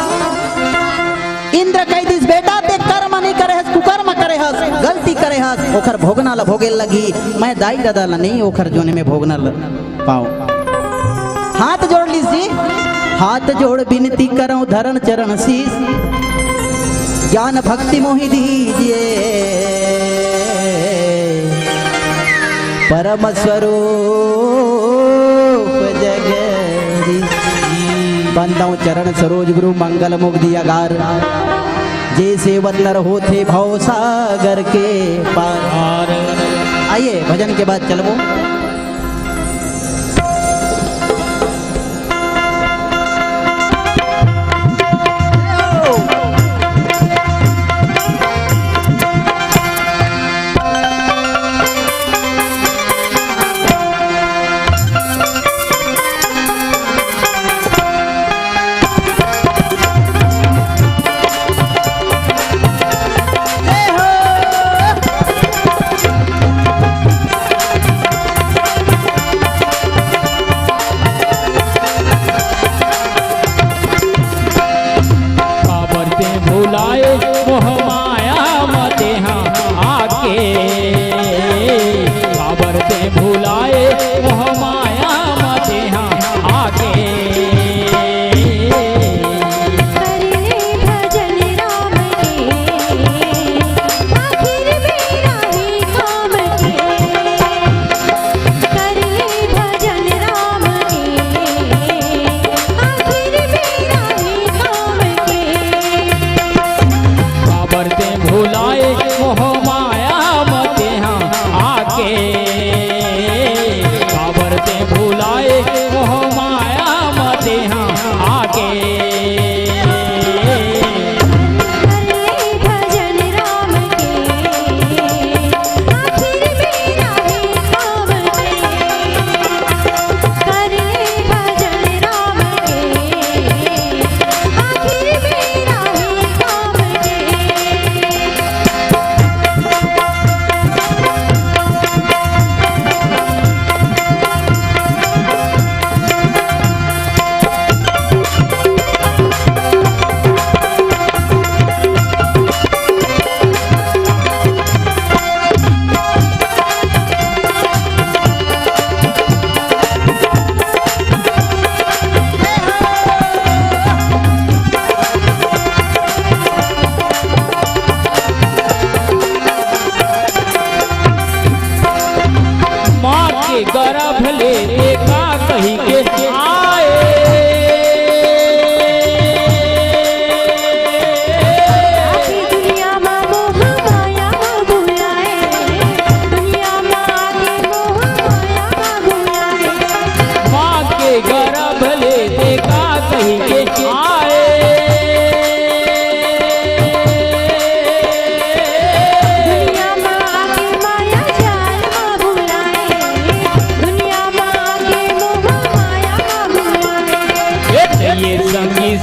इंद्र कहि दिस, "बेटा, तें कर्म नइ करे हस, कुकर्म करे हस, गलती करे हस, ओखर भोगना ल भोगे ल लगही। मैं दाई ददा ल नइ ओखर जोने में भोगना ल पावंव।" हाथ जोड़ लिस जी, "हाथ जोड़ बिनती करंव धरन चरण शीस, ज्ञान भक्ति मोहि दीजिए, परम स्वरूप जगदीश।" बंदंव चरण सरोज गुरु मंगल मुग्धि अगार, जे सेवत नर होथे भव सागर के पार। आइए, भजन के बाद चलबो।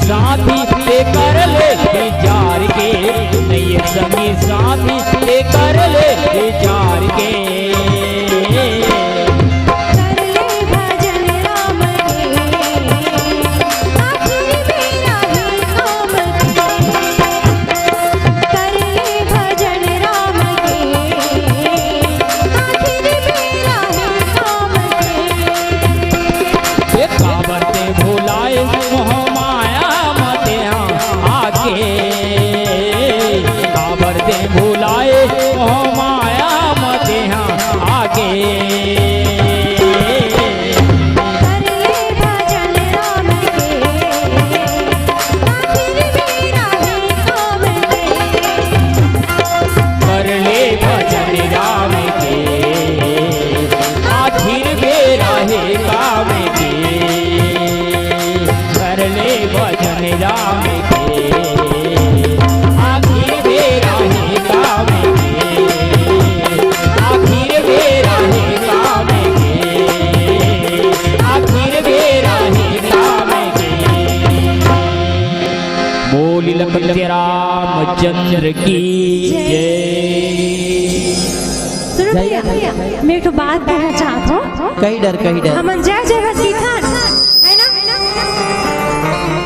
साथी ते कर ले विचार के, नहीं संगी साथी ते कर ले विचार के। कर ले भजन राम के, आखिर बेरा हे काम के। कर ले भजन राम के, आखिर बेरा हे काम के। ए काबर ते भुलाए मोह माया म तेहा आके, काबर ते भुलाए मोह माया म तेहा आके। कर ले भजन राम के, आखिर बेरा हे काम के। कर ले भजन राम के, आखिर बेरा हे काम के। कर ले भजन राम के, आखिर बेरा हे काम के। आखिर बेरा हे काम के, आखिर बेरा हे काम के। बोल लखन रामचंद्र की जय। सुनो भैया, मैं एक ठो बात कहना चाहत हूँ। कही डर, कही डर। हमन जय जय बस गीथन, है ना?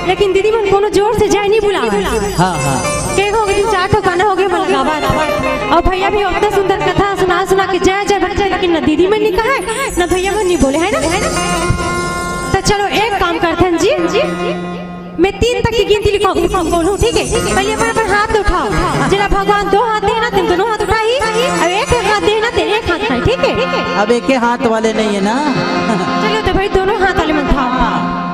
लेकिन दीदी मन कोनो जोर से जय नहीं बुलावे। हाँ, हाँ। के हो गए, तीन चार ठो गाना हो गए, मन गावा। और भैया भी उतना सुंदर कथा सुना सुना के जय जय बस, लेकिन ना दीदी मन नहीं कहा, ना भैया मन नहीं बोले, है ना? तो चलो एक काम करथन जी, मैं तीन तक की गिनती लिखा, बोलूँ, ठीक है? पहले अपन अपन हाथ उठाओ। जेला भगवान दो हाथ दे ना, तेन दोनों हाथ उठाई, अब एक हाथ दे ना, तेन एक हाथ उठाई, ठीक है? अब एक हाथ वाले नहीं है ना। चलो तो भाई, दोनों हाथ वाले मन उठाओ,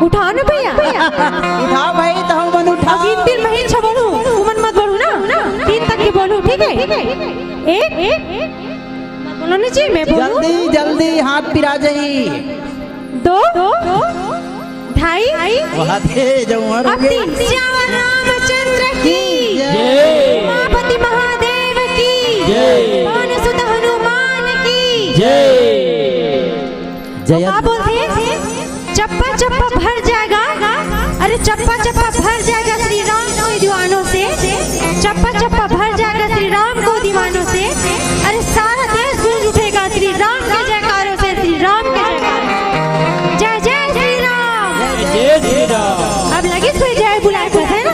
उठाओ ना भैया। उठाओ भाई, तो हम मन उठाओ। अब गिनती में ही अच्छा बोलूँ, तुमन मत बोलू ना, तीन तक की बोलूँ, ठीक है? एक, एक, बोलो ना जी, मैं बोलूँ। जल्दी जल्दी हाथ पिरा जाही। दो, ढाई, वहाँ थे जो उम्र हो अब गई। तीन। सियावर रामचंद्र की, जय। उमापति महादेव की, जय। पवन सुत हनुमान की। जय। जय। का बोलते हैं? चप्पा चप्पा भर जाएगा। अरे चप्पा चप्पा भर जाएगा श्री राम को दीवानों से, चप्पा चप्पा भर जाएगा श्री राम को दीवानों से। अरे सारा देश गूंज उठेगा श्री राम के जयकारों से, श्री राम के जयकारों से। जय जय श्री राम। जय श्री राम। अब लगिस कोई जय बुलाए को, है ना?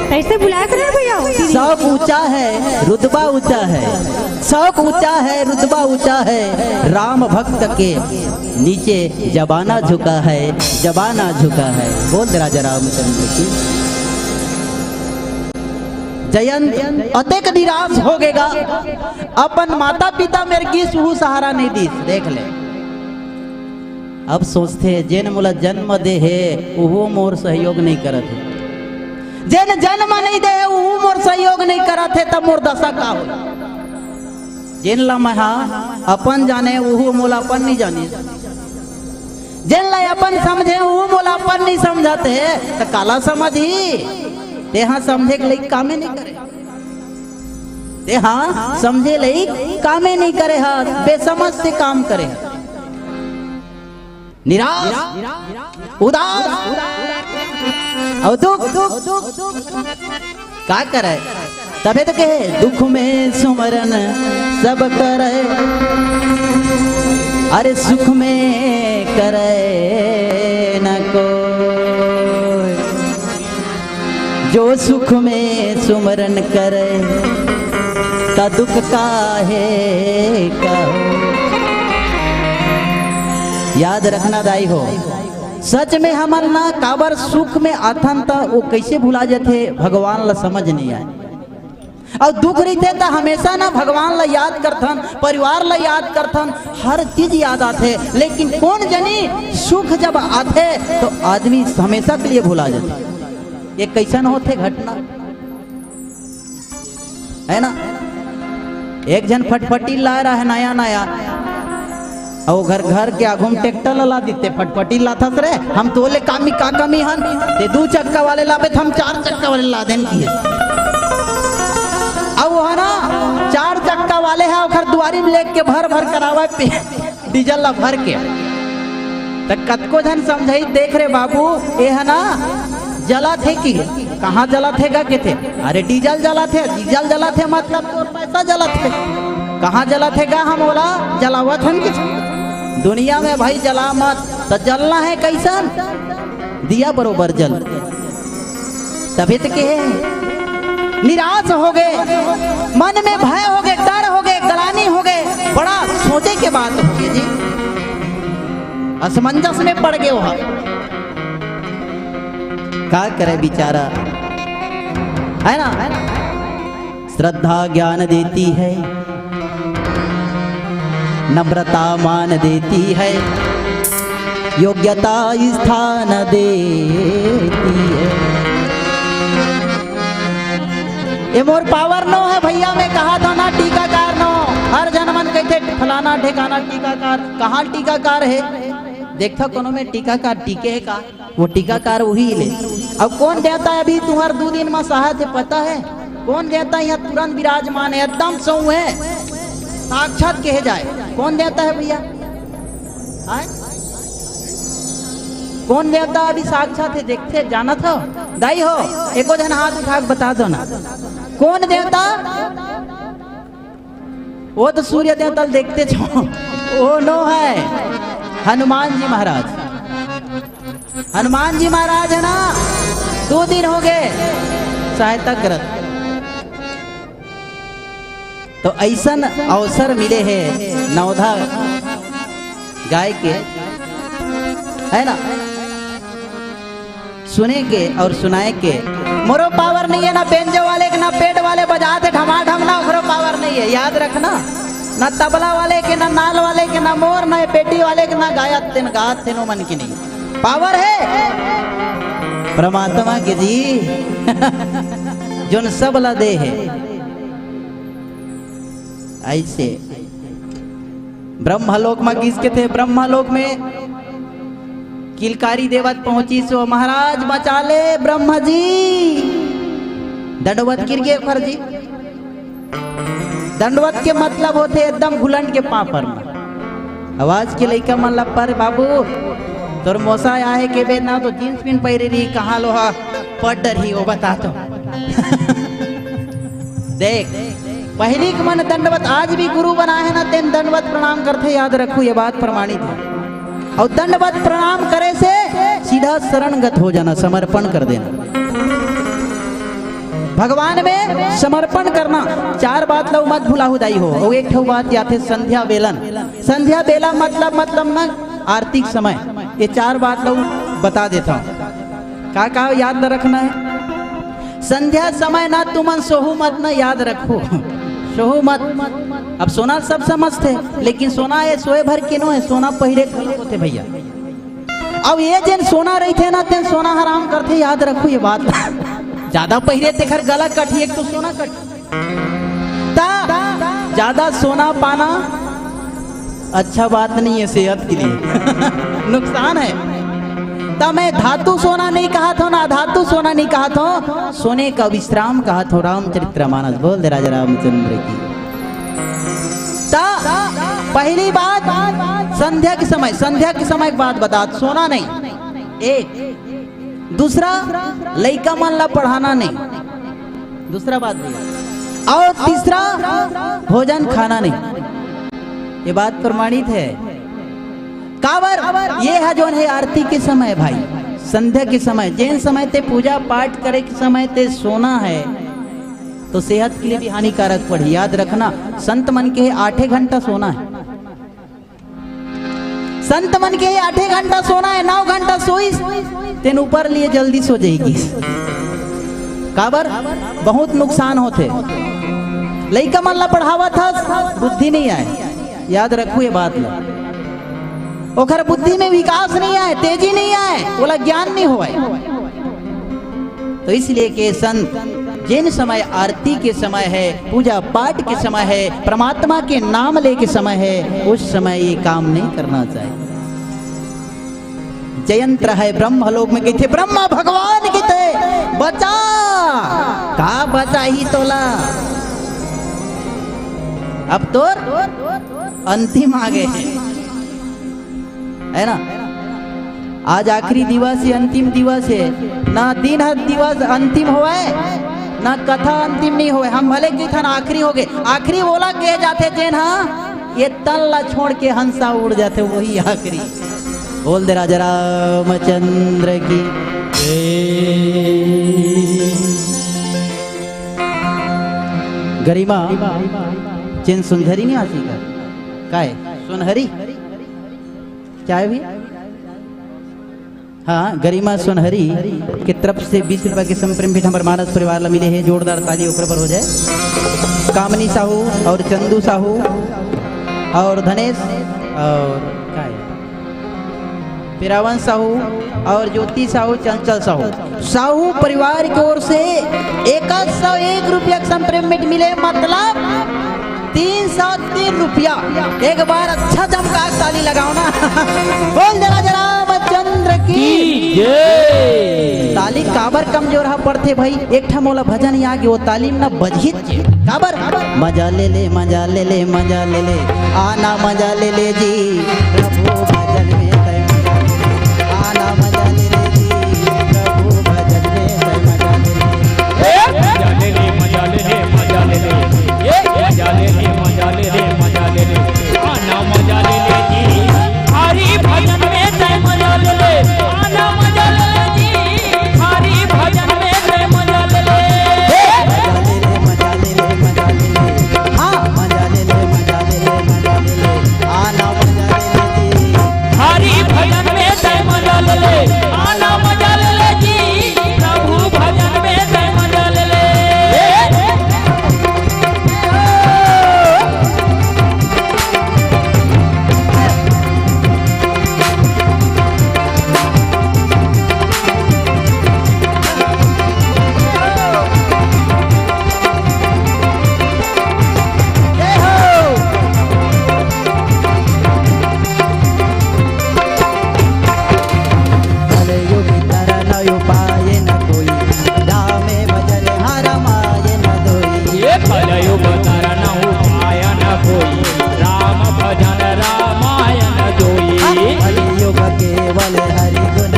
कैसे बुलाए को ना भैया? शौक ऊंचा है, रुतबा ऊंचा है, शौक ऊंचा है, रुतबा ऊंचा है, राम भक्त के नीचे जमाना झुका है, जमाना झुका है। बोल राजा रामचंद्र की। जयंत अतेक निराश हो गेगा, अपन माता पिता मेर गिस उहू सहारा नहीं दीस। देख ले, अब सोचथे, जेन मोला जन्म दे हे, उहू मोर सहयोग नहीं करत हे। जेन जन्म नहीं दे हे, उहू मोर सहयोग नहीं करत हे, तब मोर दशा का हो? जेन ला मैं हा अपन जाने, उहू मोला अपन नहीं जाने। जेन ला अपन समझे, उहू मोला अपन नहीं समझत हे, त काला समझही? तेहा समझे के लइक कामे नहीं करे। तेहा समझे लइक कामे नहीं करे हा, बेसमझ से काम करे हा। निराश, उदास अउ दुख, का करे? तभे तो कहे, दुख में सुमरन सब करे, अरे सुख में करे न कोई। जो सुख में सुमरन करे, त दुख काहे कहो। याद रखना दाई हो, सच में हमन ना काबर सुख में आथन त वो कैसे भुला जाथे, भगवान ला समझ नहीं आए। अउ दुख रहिथे त हमेशा ना भगवान ला याद करथन, परिवार ला याद करथन, हर चीज याद आथे। लेकिन कोन जनी सुख जब आथे तो आदमी हमेशा के लिए भुला जाथे। ये कैसन होथे घटना, है ना? एक झन फटफटी ला रहा है नया नया, अउ ओकर घर के आगू में ट्रैक्टर ला, ला दिते, फटफटी लाथस रे, हम तोले कामी का कमी हन, ते दू चक्का वाले लाबे, त हम चार चक्का वाले ला देन की। अउ वो है ना, चार चक्का वाले है, ओकर दुआरी में लेके भर भर करावे पे, डीजल ला भर के। त कतको झन समझाई, देख रे बाबू, ये है ना, जलत हे कि? कहाँ जलत हे गा कथे? अरे डीजल जलत हे, डीजल जलत हे मतलब तोर पैसा जलत हे। कहाँ जलत हे गा? हम ओला जलावत हन कि? दुनिया में भाई जला मत, त जलना हे कइसन? दिया बरोबर जल। तभे त कहे निराश हो गे, मन में भय हो गे, डर हो गे, ग्लानि हो गे, बड़ा सोचे के बात हो गे जी, असमंजस में पड़ गे। ओहा का करे बिचारा, है ना? श्रद्धा ज्ञान देती है, नम्रता मान देती है, योग्यता स्थान देती है। ये मोर पावर नो है भैया, मैं कहा था ना टीकाकार नो। हर झन मन कहिथे फलाना ढेकाना टीकाकार, कहाँ टीकाकार है? देखता कोनो में टीकाकार टीके है का? वो टीकाकार वही ले। अब कौन देवता अभी तुम्हार दू दिन में सहायत है पता है? कौन देवता यहाँ तुरंत विराजमान है, एकदम सौ है, साक्षात कहे जाए? कौन देवता है भैया? आय? कौन देवता अभी साक्षात है, देखते जानत हो? दाई हो, एको झन हाथ उठा के बता दो ना, कौन देवता? वो तो सूर्य देवता ल देखते छो, वो नो है, हनुमान जी महाराज। हनुमान जी महाराज है ना, दो दिन हो गए सहायता करत। तो ऐसन अवसर मिले हे नवधा गाय के, है ना, सुने के और सुनाए के। मोरो पावर नहीं है ना बेंजो वाले के, ना पेट वाले बजात हे ढमाढम, ना ओकरो पावर नहीं है, याद रखना। ना तबला वाले के, ना नाल वाले के, ना मोर, ना पेटी वाले के, ना गायत तेन गात थे नो मन की नहीं। पावर है परमात्मा के जी, जोन सब ला दे है। ऐसे ब्रह्मलोक में किस के थे, ब्रह्मलोक में किलकारी देवत पहुंची सो महाराज बचा ले ब्रह्मा जी। दंडवत गिर गए फर्जी। दंडवत के मतलब होथे एकदम घुलंड के पापर में। आवाज के लइका मन ला पर बाबू तोर मोसा आहे के बेर ना तो जींस पिन पहिरे रही, कहाँ लोहा पट डरही वो बता तो। देख, पहिली के मन दंडवत, आज भी गुरु बना है ना, तेन दंडवत प्रणाम करथे, याद रखू ये बात प्रमाणित है। और दंडवत प्रणाम करे से सीधा शरणगत हो जाना, समर्पण कर देना। भगवान में समर्पण करना। चार बात लऊ मत भुलाहू दाई हो। और एक ठो बात याद है, संध्या बेलन। संध्या बेला मतलब, मतलब ना आरती के समय। ये चार बात लऊ बता देता हूँ, का का याद रखना है। संध्या समय ना तुमन सोहू मत, ना याद रखो, सोहू मत। अब सोना सब समझते, लेकिन सोना ये सोए भर के नो है, सोना पहिरे घलो होथे भैया। अब ये जेन सोना रहिथे ना, तेन सोना हराम करथे, याद रखो ये बात। ज्यादा पहिरे तेखर गला कटही, एक तो सोना कटही। ता ज्यादा सोना पाना अच्छा बात नहीं है सेहत के लिए। नुकसान है। ता मैं धातु सोना नहीं कहा था ना, धातु सोना नहीं कहा था, सोने का विश्राम कहा था। रामचरित्र मानस बोल दे राजा रामचंद्र की। ता पहिली बात संध्या के समय, संध्या के समय के बात बता, सोना नहीं। एक दूसरा, लइका मन ला पढ़ाना नहीं। दूसरा बात भैया। और तीसरा, भोजन खाना नहीं। ये बात प्रमाणित है। काबर? ये है जोन है आरती के समय भाई, संध्या के समय, जेन समय ते पूजा पाठ करे के समय ते सोना है, तो सेहत के लिए भी हानिकारक पड़ी। याद रखना, संत मन के आठे घंटा सोना है। संत मन के आठे घंटा सोना है, नौ घंटा सोइस, तेन ऊपर लिए जल्दी सो जाएगी। काबर? बहुत नुकसान होथे। लइका मन ला पढ़ावत हस, बुद्धि नहीं आए, याद रखू ये बात ला। ओखर बुद्धि में विकास नहीं आए, तेजी नहीं आए, ओला ज्ञान नहीं होए। तो इसलिए के संत, जिन समय आरती के समय है, पूजा पाठ के समय है, परमात्मा के नाम ले के समय है, उस समय ये काम नहीं करना चाहिए। जयंत रहे ब्रह्मलोक में, कथे ब्रह्मा भगवान कथे, "बचा, का बचाही तोला? अब तोर अंतिम आ गए हैं।" है ना? आज आखिरी दिवस हे, अंतिम दिवस हे। ना दिन ह दिवस अंतिम होवय, ना कथा अंतिम नहीं होवय। हम भले कहिथन आखिरी होगे, आखिरी ओला कहे जाथे जेन ह ये तन ला छोड़ के हंसा उड़ जाथे, वही आखिरी। बोल दे राजा रामचंद्र की। गरिमा, चेन सुनहरी नहीं आसी का? काय? सुनहरी? क्या है भैया? हाँ, गरिमा सोनहरी के तरफ से बीस रुपया के संप्रेम भेंट हमर मानस परिवार ला मिले हे। जोरदार ताली ओकर बर हो जाए। कामनी साहू और चंदू साहू और धनेश और का है? पिरावन साहू और ज्योति साहू, चंचल साहू, साहू परिवार की ओर से एक सौ एक रुपया के संप्रेम भेंट मिले, मतलब तीन सौ तीन रुपया। एक बार अच्छा जमका ताली लगाओ ना। बोल दे राजा रामचंद्र की। की जय। ताली काबर कमजोर हा पड़थे भाई? एक ठा मोला भजन याद, वो ताली में ना बजही काबर? मजा ले ले, मजा ले ले, मजा ले ले, आना मजा ले ले जी, प्रभु भजन में तय मजा ले ले, आना मजा ले ले जी, प्रभु भजन में तय मजा ले ले। ए, मजा ले ले, मजा ले ले, मजा ले ले। ए, मजा ले ले, मजा ले ले, मजा ले ले। आना मजा ले ले जी, हरि भजन में तय मजा ले ले, आना मजा ले ले जी। हरि भजन में ले मजा ले ले। मजा ले ले, मजा ले ले, मजा ले ले। हाँ, मजा ले ले, मजा ले ले, मजा ले ले। आना मजा ले ले जी। हरि भजन में तय मजा ले ले। आना मजा ले ले जी। प्रभु भजन में तय मजा ले ले। कलयुग तरन उपाय न कोई, रामे भजन हर माय न दोई। ये कलयुग तरन उपाय न कोई, राम भजन रामायण दोई। कलयुग केवल हरि गुण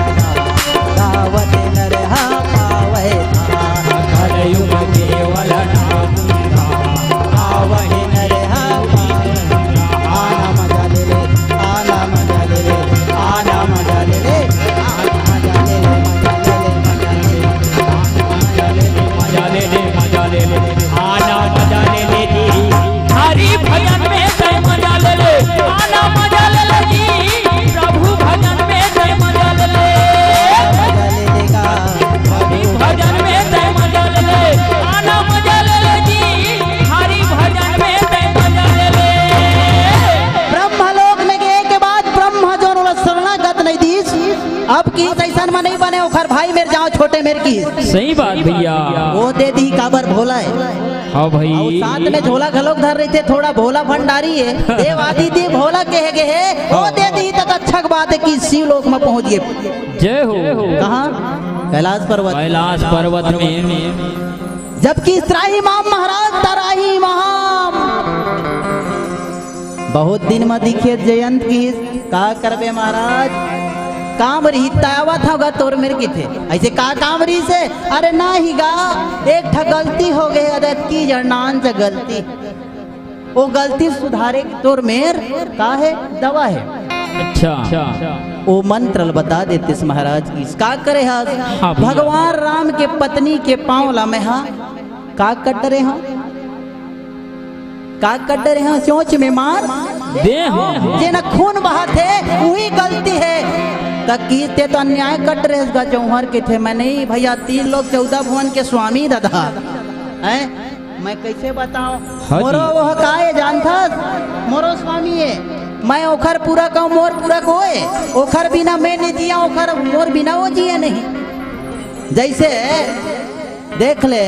गावत नर हा पावे। कलयुग केवल नाम गावहि नर हा पावे। आना मजा ले ले, आना मजा ले ले, आना मजा ले ले, आना मजा ले ले, मजा ले ले, मजा ले ले, आना मजा ले ले, मजा ले ले, मजा ले ले, आना मजा ले ले जी। हरि भजन में तय मजा ले ले, आना मजा ले ले जी। प्रभु भजन में तय मजा ले ले। मजा ले लेगा। हरि भजन में तय मजा ले ले, आना मजा ले ले जी। हरि भजन में तय मजा ले ले। ब्रह्मलोक में गए के बाद ब्रह्मा जो ओला शरणागत नहीं दीस, अब की अइसन म नहीं बने, ओखर भाई मेर जाओ छोटे मेर की। सही बात भैया। वो दे दी काबर भोला है। हाँ भाई। अउ साथ में झोला घलोक धर रहिथे, थोड़ा भोला भंडारी है। देव आदि देव भोला कहे गए है, वो दे दी त अच्छा के बात है कि शिव लोक में पहुंच गए। जय हो। कहाँ? कैलाश पर्वत। कैलाश पर्वत में। जबकि त्राहि माम महाराज, त्राहि माम। बहुत दिन म दिखे जयंत किहिस, का करबे महाराज, काम रही त आवत हव गा तोर मेर किथे। ऐसे का काम रही से? अरे ना ही गा, एक ठा गलती हो गए, अरे की जड़नान से गलती, वो गलती सुधारे की तोर मेर का है? दवा है। अच्छा। वो मंत्र ल बता देतिस महाराज कि का करे हा? हाँ भैया। भगवान राम के पत्नी के पाँव ला मैं हा का कट रहे हा? का कट रहे हा? चोंच में मार दे हा। जेन खून बहाथे, वही गलती है। त की ते तो अन्याय कट रहे गा जौहर के थे। मैं नहीं भैया, तीन लोक चौदह भुवन के स्वामी दादा। हैं? मैं कैसे बताओ? हाँ जी। मोरो वो काय जानथस? मोरो स्वामी है। मैं ओखर पूरा कहूँ, मोर पूरा कोय। ओखर बिना मैं नहीं जिया, ओखर मोर बिना वो जिए नहीं। जैसे देख ले,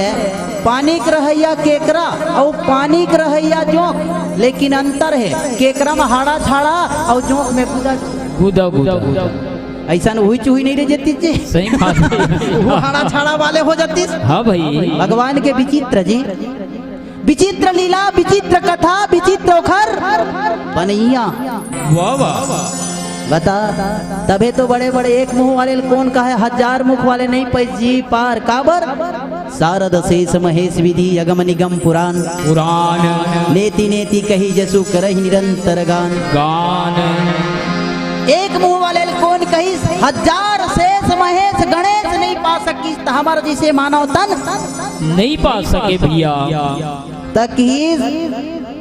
पानी के रहैया केकरा अउ पानी के रहैया जोंक, लेकिन अंतर है, केकरा में हाड़ा छाड़ा अउ जोंक में गुदा। गुदा, गुदा। अइसन उही चुही नहीं रह जाती जी। सही बात है। वो हाड़ा छाड़ा वाले हो जाती। हाँ भाई। भगवान के विचित्र जी, विचित्र लीला, विचित्र कथा, विचित्र ओखर बनैया। वाह, वाह। बता, तभे तो बड़े बड़े एक मुंह वाले ल कोन कहे, हजार मुख वाले नहीं पै जी पार। काबर? सारद शेष महेश विधि अगम निगम पुराण। पुराण। नेति नेति कहि जसु करहि निरंतर गान। गान। एक मुंह वाले ल कोन कहिस, हजार शेष महेश गणेश नहीं पा सकिस, त हमर जैसे मानव तन नहीं पा सके भैया। त किहिस,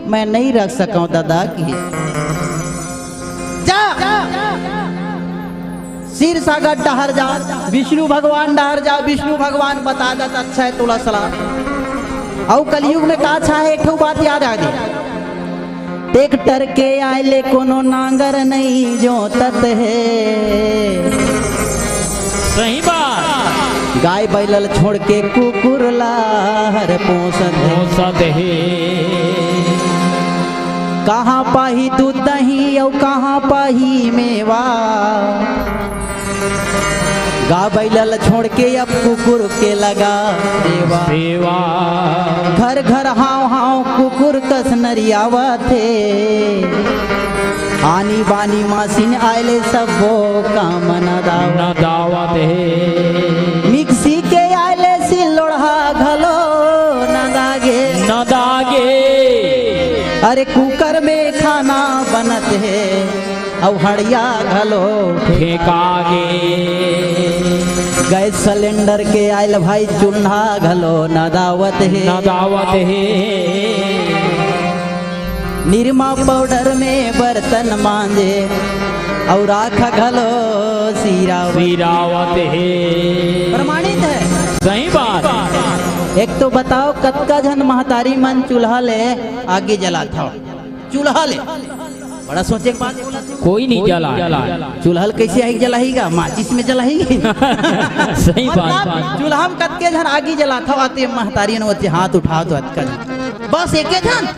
मैं नहीं रख सकौं दादा, किहिस। जा, क्षीर सागर डहर जा, विष्णु भगवान डहर जा, विष्णु भगवान बता दत, अच्छा है, तोला सलाह। अउ कलयुग में का छा है, एक ठो बात याद आ गई। ट्रैक्टर के आए ले कोनो नांगर नहीं जोतत हे। सही बात। गाय बैलल छोड़ के कुकुर ला हर पोसत हे। पोसत हे। कहाँ पाही दूध दही अउ कहाँ पाही मेवा। गाय बैलल छोड़ के अब कुकुर के लगा सेवा। सेवा। घर घर हाव हाव कुकुर कस नरियावत हे। आनी बानी मशीन आए ले सब्बो काम नदावत। नदावत हे। मिक्सी के आए ले सिल लोढ़ा घलो नदागे। नदागे। अरे कुकर में खाना बनत हे, अउ हड़िया घलो फेंकागे। गैस सिलेंडर के आयल भाई चूल्हा घलो नदावत हे। नदावत हे। निरमा पाउडर में बर्तन मांजे, अउ राख घलो सिरावत। सिरावत हे। प्रमाणित है। सही बात। एक तो बताओ, कतका झन महतारी मन चूल्हा ले आगी जलात हव? चूल्हा ले। बड़ा सोचे के बात। कोई नहीं जला। चूल्हा ल कैसे आगी जलाही गा? माचिस में जलाही। सही बात। मतलब, चूल्हा में कतके झन आगी जलात हव, अते महतारी न ओते हाथ उठावत हव, अतका झन। बस एके झन,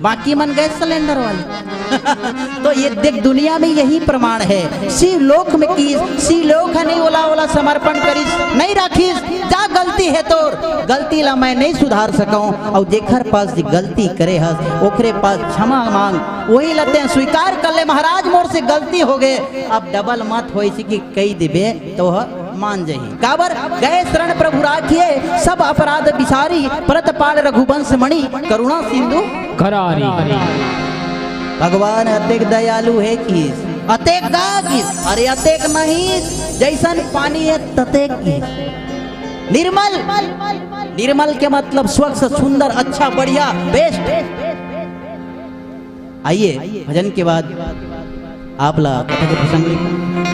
बाकी मन गैस सिलेंडर वाले। तो ये देख, दुनिया में यही प्रमाण है। शिव लोक में किहिस, शिव लोक ह नहीं ओला, ओला समर्पण करिस, नहीं राखिस। जा, गलती हे तोर, गलती ला मैं नहीं सुधार सकौं। अउ जेखर पास जे गलती करे हस, ओखरे पास क्षमा मांग, वही ला तें स्वीकार कर ले, महाराज मोर से गलती हो गे, अब डबल मत होइस कि कहि देबे तो ह मान जही। काबर? गए शरण प्रभु राखिए, सब अपराध बिसारी, परत पाल रघुवंश मणि, करुणा सिंधु करारी। भगवान अतेक दयालु हे किहिस, अतेक गा किहिस, अरे अतेक नहीं, जैसन पानी हे ततेक किहिस। निर्मल, निर्मल के मतलब स्वच्छ, सुंदर, अच्छा, बढ़िया, बेस्ट। आइए, भजन के बाद आप ला कथा के प्रसंग ले।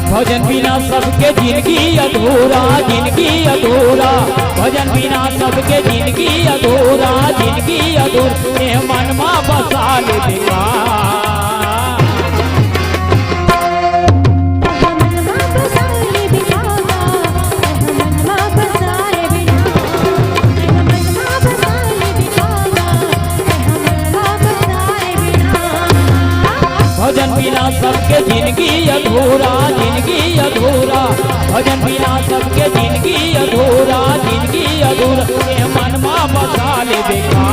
भजन बिना सबके जिनगी अधूरा, जिनगी अधूरा। भजन बिना सबके जिनगी अधूरा, जिनगी अधूरा। ए मन मा बसा ले बेटा। भजन बिना सबके जिनगी अधूरा, जिनगी अधूरा। भजन बिना सबके जिनगी अधूरा, जिनगी अधूरा। ए मन मा बसा ले बेटा।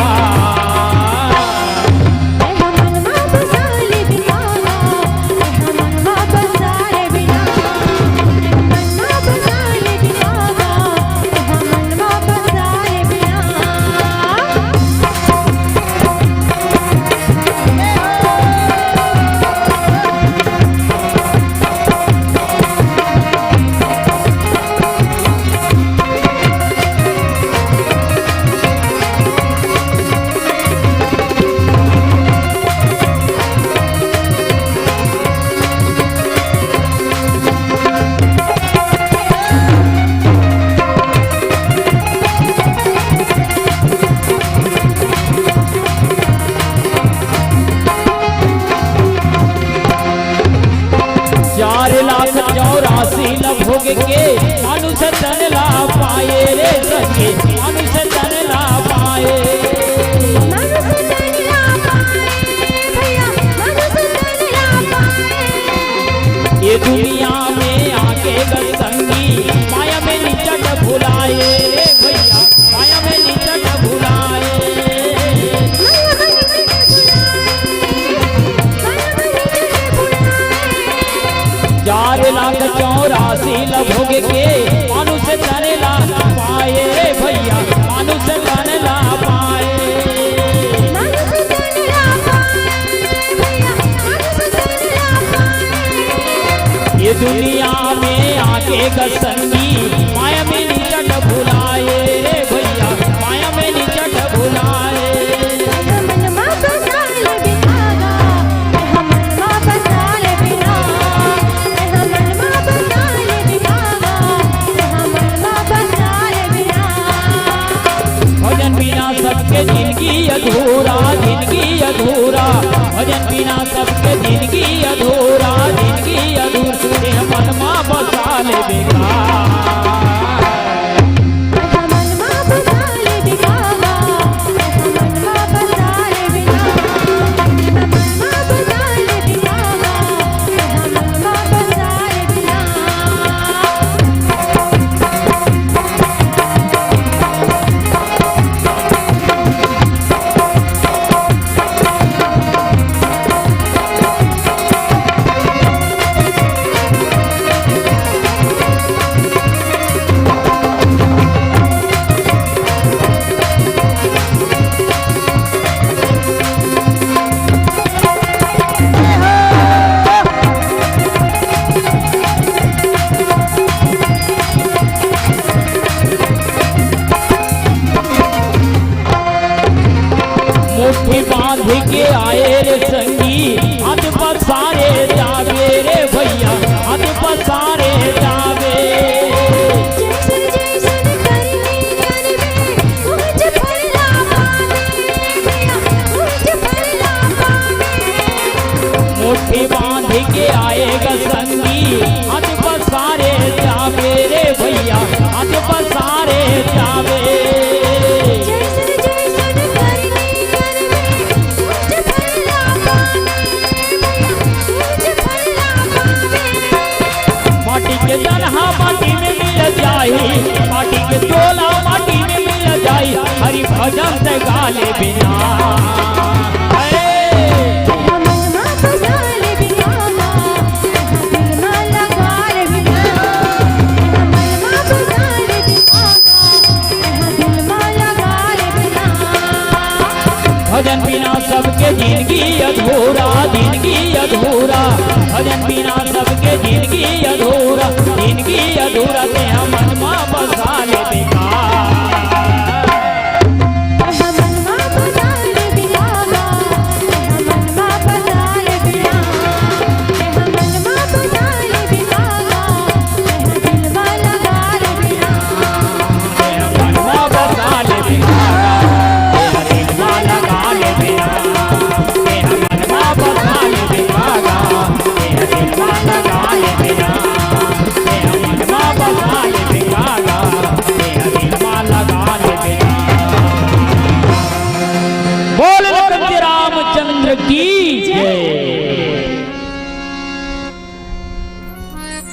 के मानुष तन ला पाए रे संगी, मानुष तन ला पाए। मानुष तन ला पाए भैया, मानुष तन ला पाए। ये दुनिया में आके ग संगी, माया में निचट भुलाए रे भैया, माया में निचट भुलाए। चार लाख चौरासी ला भोग के मानुष तन ला पाए रे भैया, मानुष तन ला पाए। ये दुनिया में आके ग संगी, माया में निचट भुलाए रे भैया, माया में निचट भुलाए। भजन बिना सबके जिनगी अधूरा, जिनगी अधूरा। भजन बिना सबके जिनगी अधूरा, जिनगी अधूरा। तेह मन मा बसा ले बेकार। मुट्ठी बांध के आए रे संगी, हाथ पसारे जावे रे भैया, हाथ पसारे जावे। मुट्ठी बांध के आए ग संगी, हाथ पसारे जावे रे भैया, हाथ पसारे जावे। माटी के दनहा माटी में मिल जाई, माटी के टोला माटी में मिल जाई। हरि भजन से गाले बिना। हे। भजन बिना सबके जिनगी अधूरा, जिनगी अधूरा। भजन बिना सबके जिनगी अधूरा, जिनगी अधूरा। तेह मन मा बसा ले बेकार। बोल लखन रामचंद्र की जय।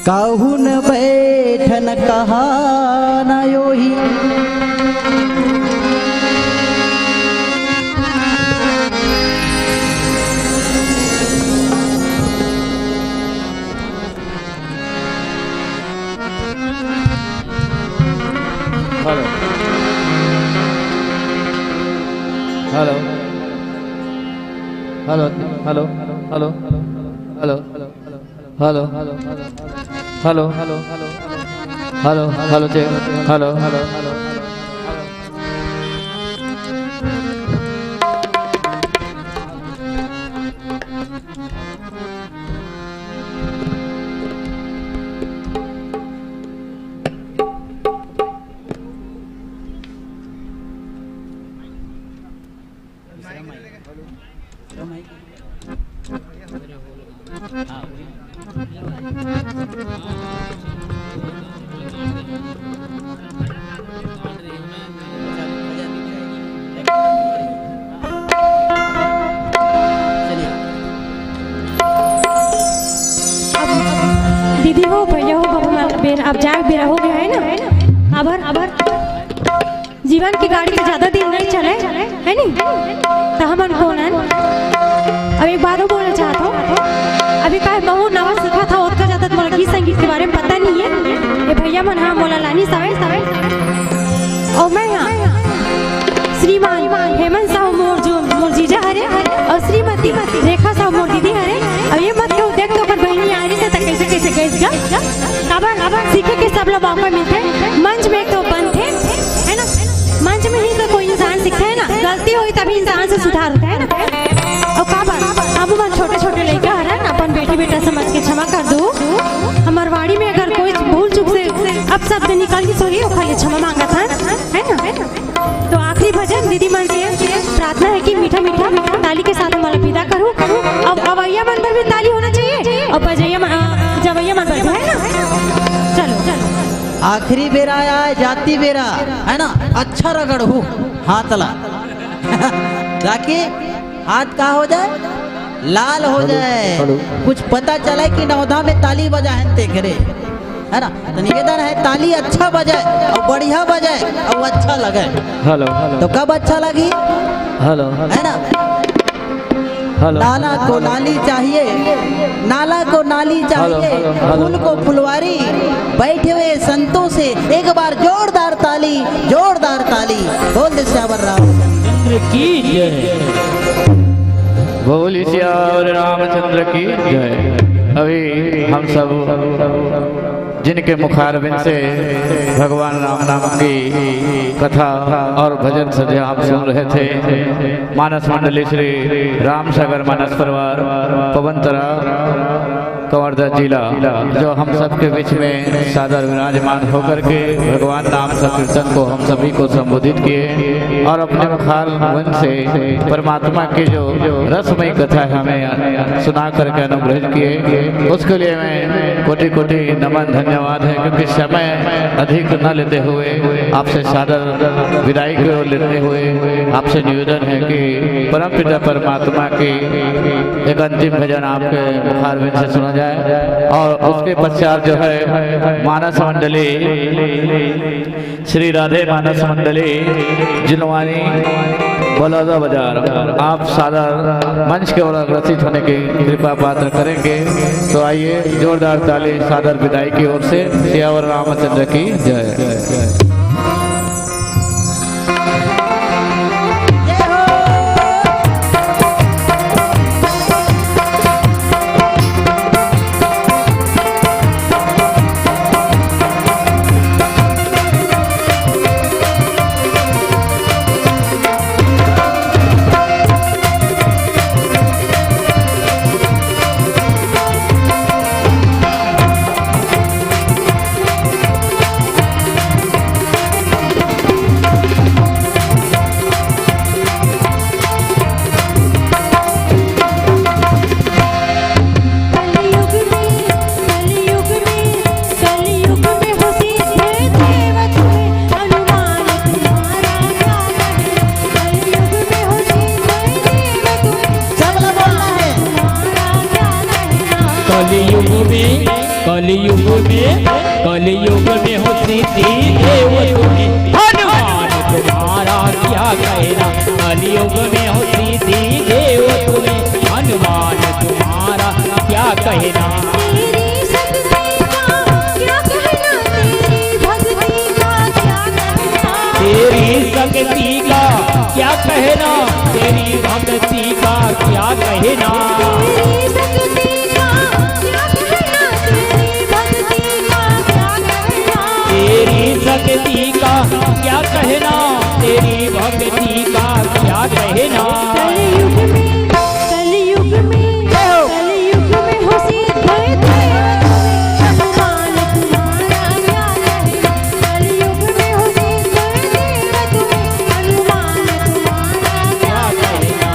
कहूँ न बैठन कहा न योही। Hello. Hello. Hello, hello, hello, hello, hello. Hello, hello, hello, hello, hello, hello, hello, hello, check, hello, hello, hello, hello. अब जाए बेरा हो गया है ना। अबर अबर जीवन के गाड़ी तो ज्यादा दिन नहीं चले, है नी? तो हमन कोन हन? अब एक बात और बोलना चाहत हूँ। अभी काहे महू नवा सीखा था, ओतका ज्यादा तो मोला गीत संगीत के बारे में पता नहीं है। ये भैया मन हाँ मोला लानी सवे सवे। और मैं हाँ श्रीमान हेमंत साहू मोर जो मोर जीजा हरे और श्रीमती रेखा साहू मोर दीदी हरे। अब ये मत कहो, देख तो ओकर बहिनी आ रही से त कैसे कैसे गैस गा। काबर काबर सीखे के सब ला मौका मिलथे। मंच में एक तो बनथे, है ना? मंच में ही तो कोई इंसान सीखता है ना, गलती होई तभी इंसान से सुधार होता है ना। और काबर अब मन छोटे छोटे लइका हरन, अपन बेटी बेटा समझ के क्षमा कर दो। हमर वाणी में अगर कोई भूल चूक से अपशब्द निकल के सोरी ओखर लिए क्षमा मांगत हन, है ना? तो आखिरी भजन दीदी मन से प्रार्थना है कि मीठा मीठा ताली के साथ हमारा विदा करूँ। अब अवैया मन पर भी ताली होना चाहिए और बजैया मन, अ, जवैया मन पर भी, है ना? चलो, चलो। आखिरी बेरा आय, जाती बेरा, है ना? अच्छा रगड़हू हाथ ला। ताकि हाथ का हो जाए, लाल हो जाए। कुछ पता चले कि नवधा में ताली बजा है तेकरे, है ना? तो निवेदन है, ताली अच्छा बजे और बढ़िया बजे और अच्छा लगे। हेलो। तो कब अच्छा लगी? हेलो। है ना? हेलो। नाला को नाली चाहिए, नाला को नाली चाहिए, हेलो, हेलो। फूल को फुलवारी, बैठे हुए संतों से एक बार जोरदार ताली, जोरदार ताली। बोल दे सियावर राम। चंद्र की जय। बोल सियावर रामचंद्र की जय। अभी हम सब जिनके मुखारविंद से भगवान राम नाम की कथा और भजन संध्या आप सुन रहे थे, मानस मंडली श्री राम सागर मानस परिवार पवनतरा कवर्धा जिला, जो हम सबके बीच में सादर विराजमान होकर के भगवान नाम संकीर्तन को हम सभी को संबोधित किए और अपने मुखारविंद से परमात्मा की जो रसमयी कथा है हमें सुना करके अनुग्रहित किए, उसके लिए मैं कोटि कोटि नमन धन्यवाद है, क्योंकि समय अधिक न लेते हुए आपसे सादर विदाई की ओर लेते हुए आपसे निवेदन है कि परमपिता परमात्मा की एक अंतिम भजन आपके मुखारविंद से सुना जाए और उसके पश्चात जो है मानस मंडली श्री राधे मानस मंडली जुनवानी बलौदा बाजार, आप सादर मंच के ओर अग्रसित होने की कृपा पात्र करेंगे। तो आइए, जोरदार ताली सादर विदाई की ओर से। सियावर रामचंद्र की जय। कलयुग में, कलयुग में, कलयुग में हो सिद्धि देव तुम्हें, अनुमान तुम्हारा क्या है? कलयुग में हो सिद्धि देव तुम्हें, सब लोग बोलना है। तुम्हारा क्या कहना? कलयुग में, कलयुग में, कलयुग में हो सिद्धि देव तुम्हें, हनुमान तुम्हारा क्या कहना। कलयुग में हो सिद्धि देव तुम्हें, हनुमान तुम्हारा क्या कहना। तेरी शक्ति का क्या कहना, तेरी भक्ति का क्या कहना। तेरी शक्ति का क्या कहना, तेरी भक्ति का क्या कहना। तेरी शक्ति का क्या कहना, तेरी भक्ति का क्या कहना। तेरी शक्ति का क्या कहना, तेरी भक्ति का क्या कहना। कलयुग में, कलयुग में, कलयुग में हो सिद्धि देव तुम्हें, हनुमान तुम्हारा क्या कहना। कलयुग में हो सिद्धि देव तुम्हें, हनुमान तुम्हारा क्या कहना।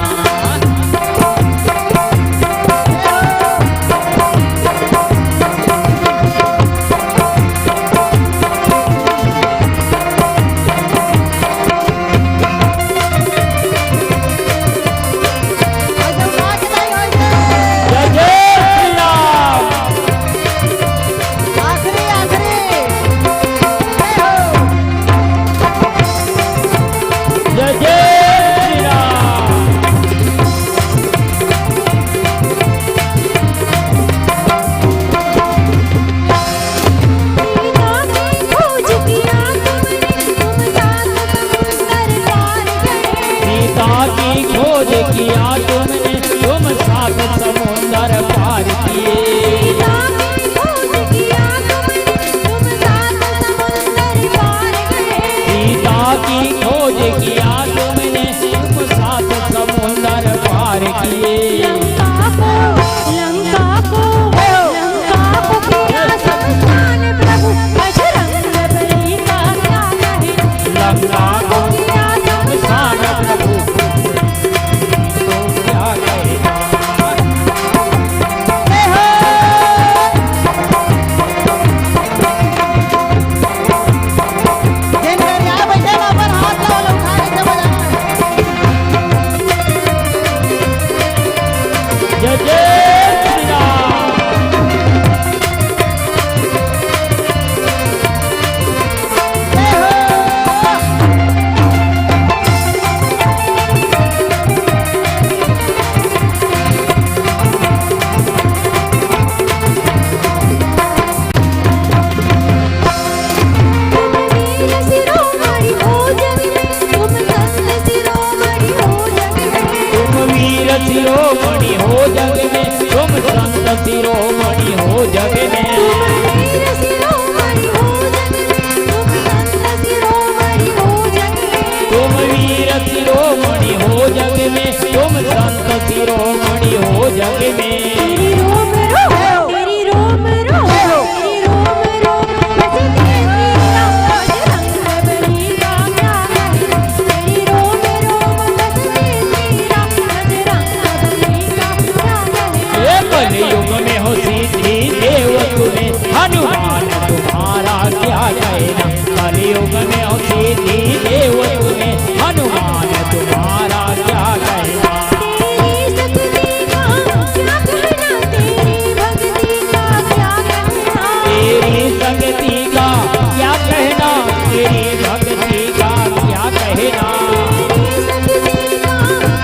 खोज किया तुमने, तुम सात समुंदर पार किए। सीता की खोज किया तुमने, तुम सात समुंदर पार गए। सीता की खोज किया तुमने, तुम सात समुंदर पार किए। लंका को, लंका को, लंका को किया शमशान प्रभु, बजरंग बली का क्या कहना। लंका को किया शमशान प्रभु, तो क्या कहना। जय हो। जेन घर यहाँ बैठे ना, अपन हाथ ला वाला उठा के जय बजाना। जय जय श्री राम। जय हो। तुम वीर शिरोमणि हो जग में, तुम संत शिरोमणि हो जग में, तुम वीर शिरोमणि हो जग में, तुम संत शिरोमणि हो जग में। तुम वीर शिरोमणि हो जग में, तुम संत शिरोमणि हो जग में। तुम वीर शिरोमणि हो जग में, तुम संत शिरोमणि हो जग में। तेरी रोम रोम, तेरी रोम रोम, तेरी रोम रोम, बस तेरी बजरंग बली का क्या कहना। तेरी रोम रोम, बस तेरी बजरंग बली का क्या कहना। ये कलयुग में हो सिद्धि देव तुम्हें, हनुमान तुम्हारा क्या कहना। कलयुग में हो सिद्धि देव तुम्हें, हनुमान तुम्हारा क्या कहना। तेरी शक्ति का क्या कहना, तेरी भक्ति का क्या कहना। तेरी शक्ति का क्या कहना, तेरी भक्ति का क्या कहना। तेरी शक्ति का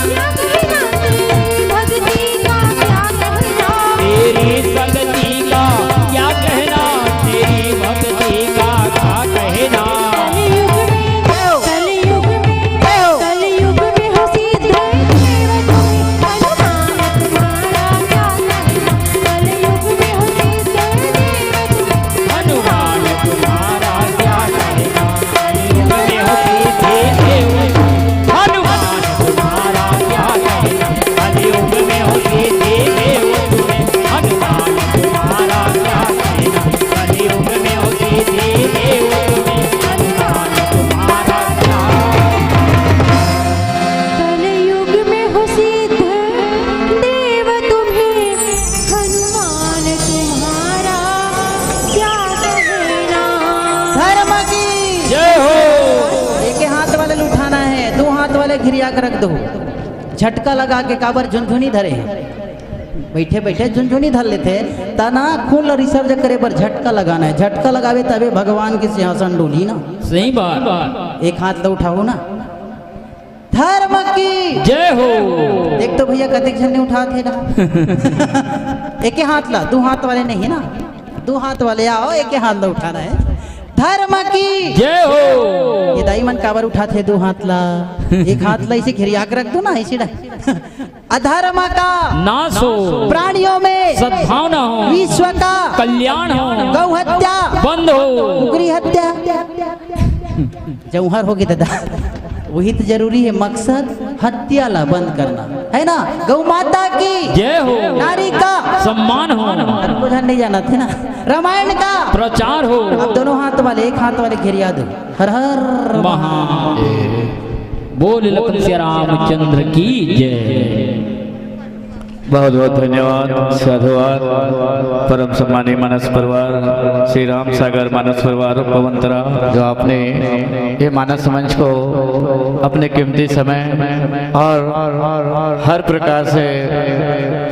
क्या कहना, तेरी भक्ति का क्या कहना। तेरी शक्ति का क्या कहना, तेरी भक्ति का क्या कहना। कलयुग में, कलयुग में, कलयुग में हो सिद्धि देव तुम्हें, हनुमान तुम्हारा क्या कहना। कलयुग में हो सिद्धि देव तुम्हें, हनुमान तुम्हारा क्या कहना। कलयुग में हो सिद्धि देव तुम्हें, हनुमान तुम्हारा क्या कहना। कलयुग में हो सिद्धि देव तुम्हें, हनुमान तुम्हारा क्या कहना। कलयुग में हो सिद्धि देव तुम्हें, हनुमान तुम्हारा क्या। कलयुग में हो सिद्ध देव तुम्हें, हनुमान तुम्हारा क्या कहना। धर्म की जय हो। एक हाथ वाले ल उठाना है, दू हाथ वाले घिरिया के रख दो। झटका लगा के काबर झुनझुनी धरे हे। बइठे बइठे झुनझुनी धर लेथे, त ना खून ल reserve करे बर झटका लगाना हे। झटका लगावे तभे भगवान के सिंहासन डोलही ना। सही बात। एक हाथ ल उठाहू ना। धर्म की जय हो। देख तो भइया, कतेक झन नइ उठात हे ना। एके हाथ ला, दू हाथ वाले नहीं ना, दू हाथ वाले आओ, एके हाथ ला उठाना हे। धर्म की जय हो। ये दाई मन काबर उठात हे दू हाथ ला? एक हाथ ला इसे घिरिया के रख दो ना, इसे डा-, अधर्म का नाश हो। प्राणियों में सद्भावना हो। विश्व का कल्याण हो। गौ हत्या बंद हो। कुकरी हत्या। जौहर होगे दादा, वही तो जरूरी हे, मकसद हत्या ला बंद करना, है ना? गौ माता की जय हो। नारी का सम्मान हो। अरे, मुझे नहीं जाना था ना। रामायण का प्रचार हो। अब दोनों हाथ वाले, एक हाथ वाले घिरिया दो। हर हर महा। बोल लखन सिया रामचंद्र की जय। बहुत बहुत धन्यवाद, साधुवाद। परम सम्मानी मानस परिवार, श्री राम सागर मानस परिवार पवंतरा, जो आपने ये मानस मंच को अपने कीमती समय और हर प्रकार से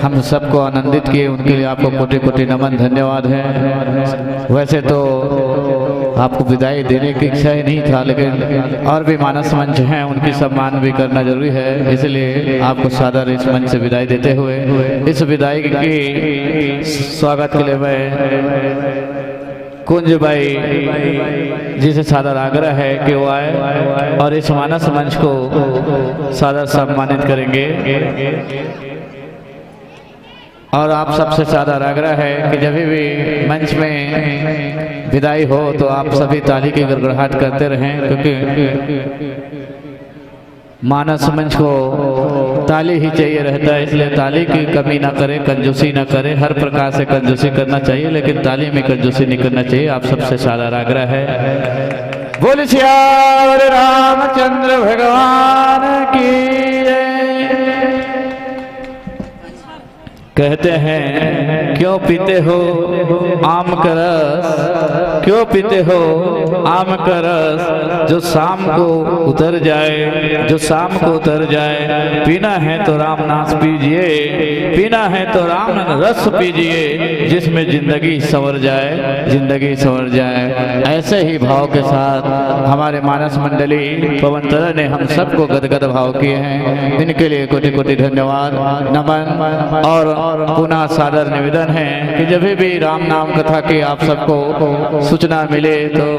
हम सबको आनंदित किए, उनके लिए आपको कोटि कोटि नमन, धन्यवाद है। वैसे तो आपको विदाई देने की इच्छा ही नहीं था, लेकिन और भी मानस मंच हैं, उनकी सम्मान भी करना जरूरी है, इसलिए आपको सादर इस मंच से विदाई देते हुए इस विदाई की स्वागत के लिए मैं कुंज बाई जी से सादर आग्रह है कि वो आए और इस मानस मंच को सादर सम्मानित करेंगे। और आप सबसे सादर आग्रह है कि जब भी मंच में विदाई हो तो आप सभी ताली की गड़गड़ाहट करते रहें, क्योंकि मानस मंच को ताली ही चाहिए रहता है, इसलिए ताली की कमी ना करें, कंजूसी ना करें। हर प्रकार से कंजूसी करना चाहिए, लेकिन ताली में कंजूसी नहीं करना चाहिए। आप सबसे सादर आग्रह है। बोल सियावर रामचंद्र भगवान की जय। कहते हैं, क्यों पीते हो आम का रस, क्यों पीते हो आम का रस, जो शाम को उतर जाए, जो शाम को उतर जाए। पीना है तो राम नास पीजिए, पीना है तो राम रस पीजिए, जिसमें जिंदगी संवर जाए, जिंदगी संवर जाए। ऐसे ही भाव के साथ हमारे मानस मंडली पवन तरह ने हम सबको गदगद भाव किए हैं, इनके लिए कोटि कोटि धन्यवाद, नमन। और पुनः सादर निवेदन है कि जब भी राम नाम कथा की आप सबको सूचना मिले तो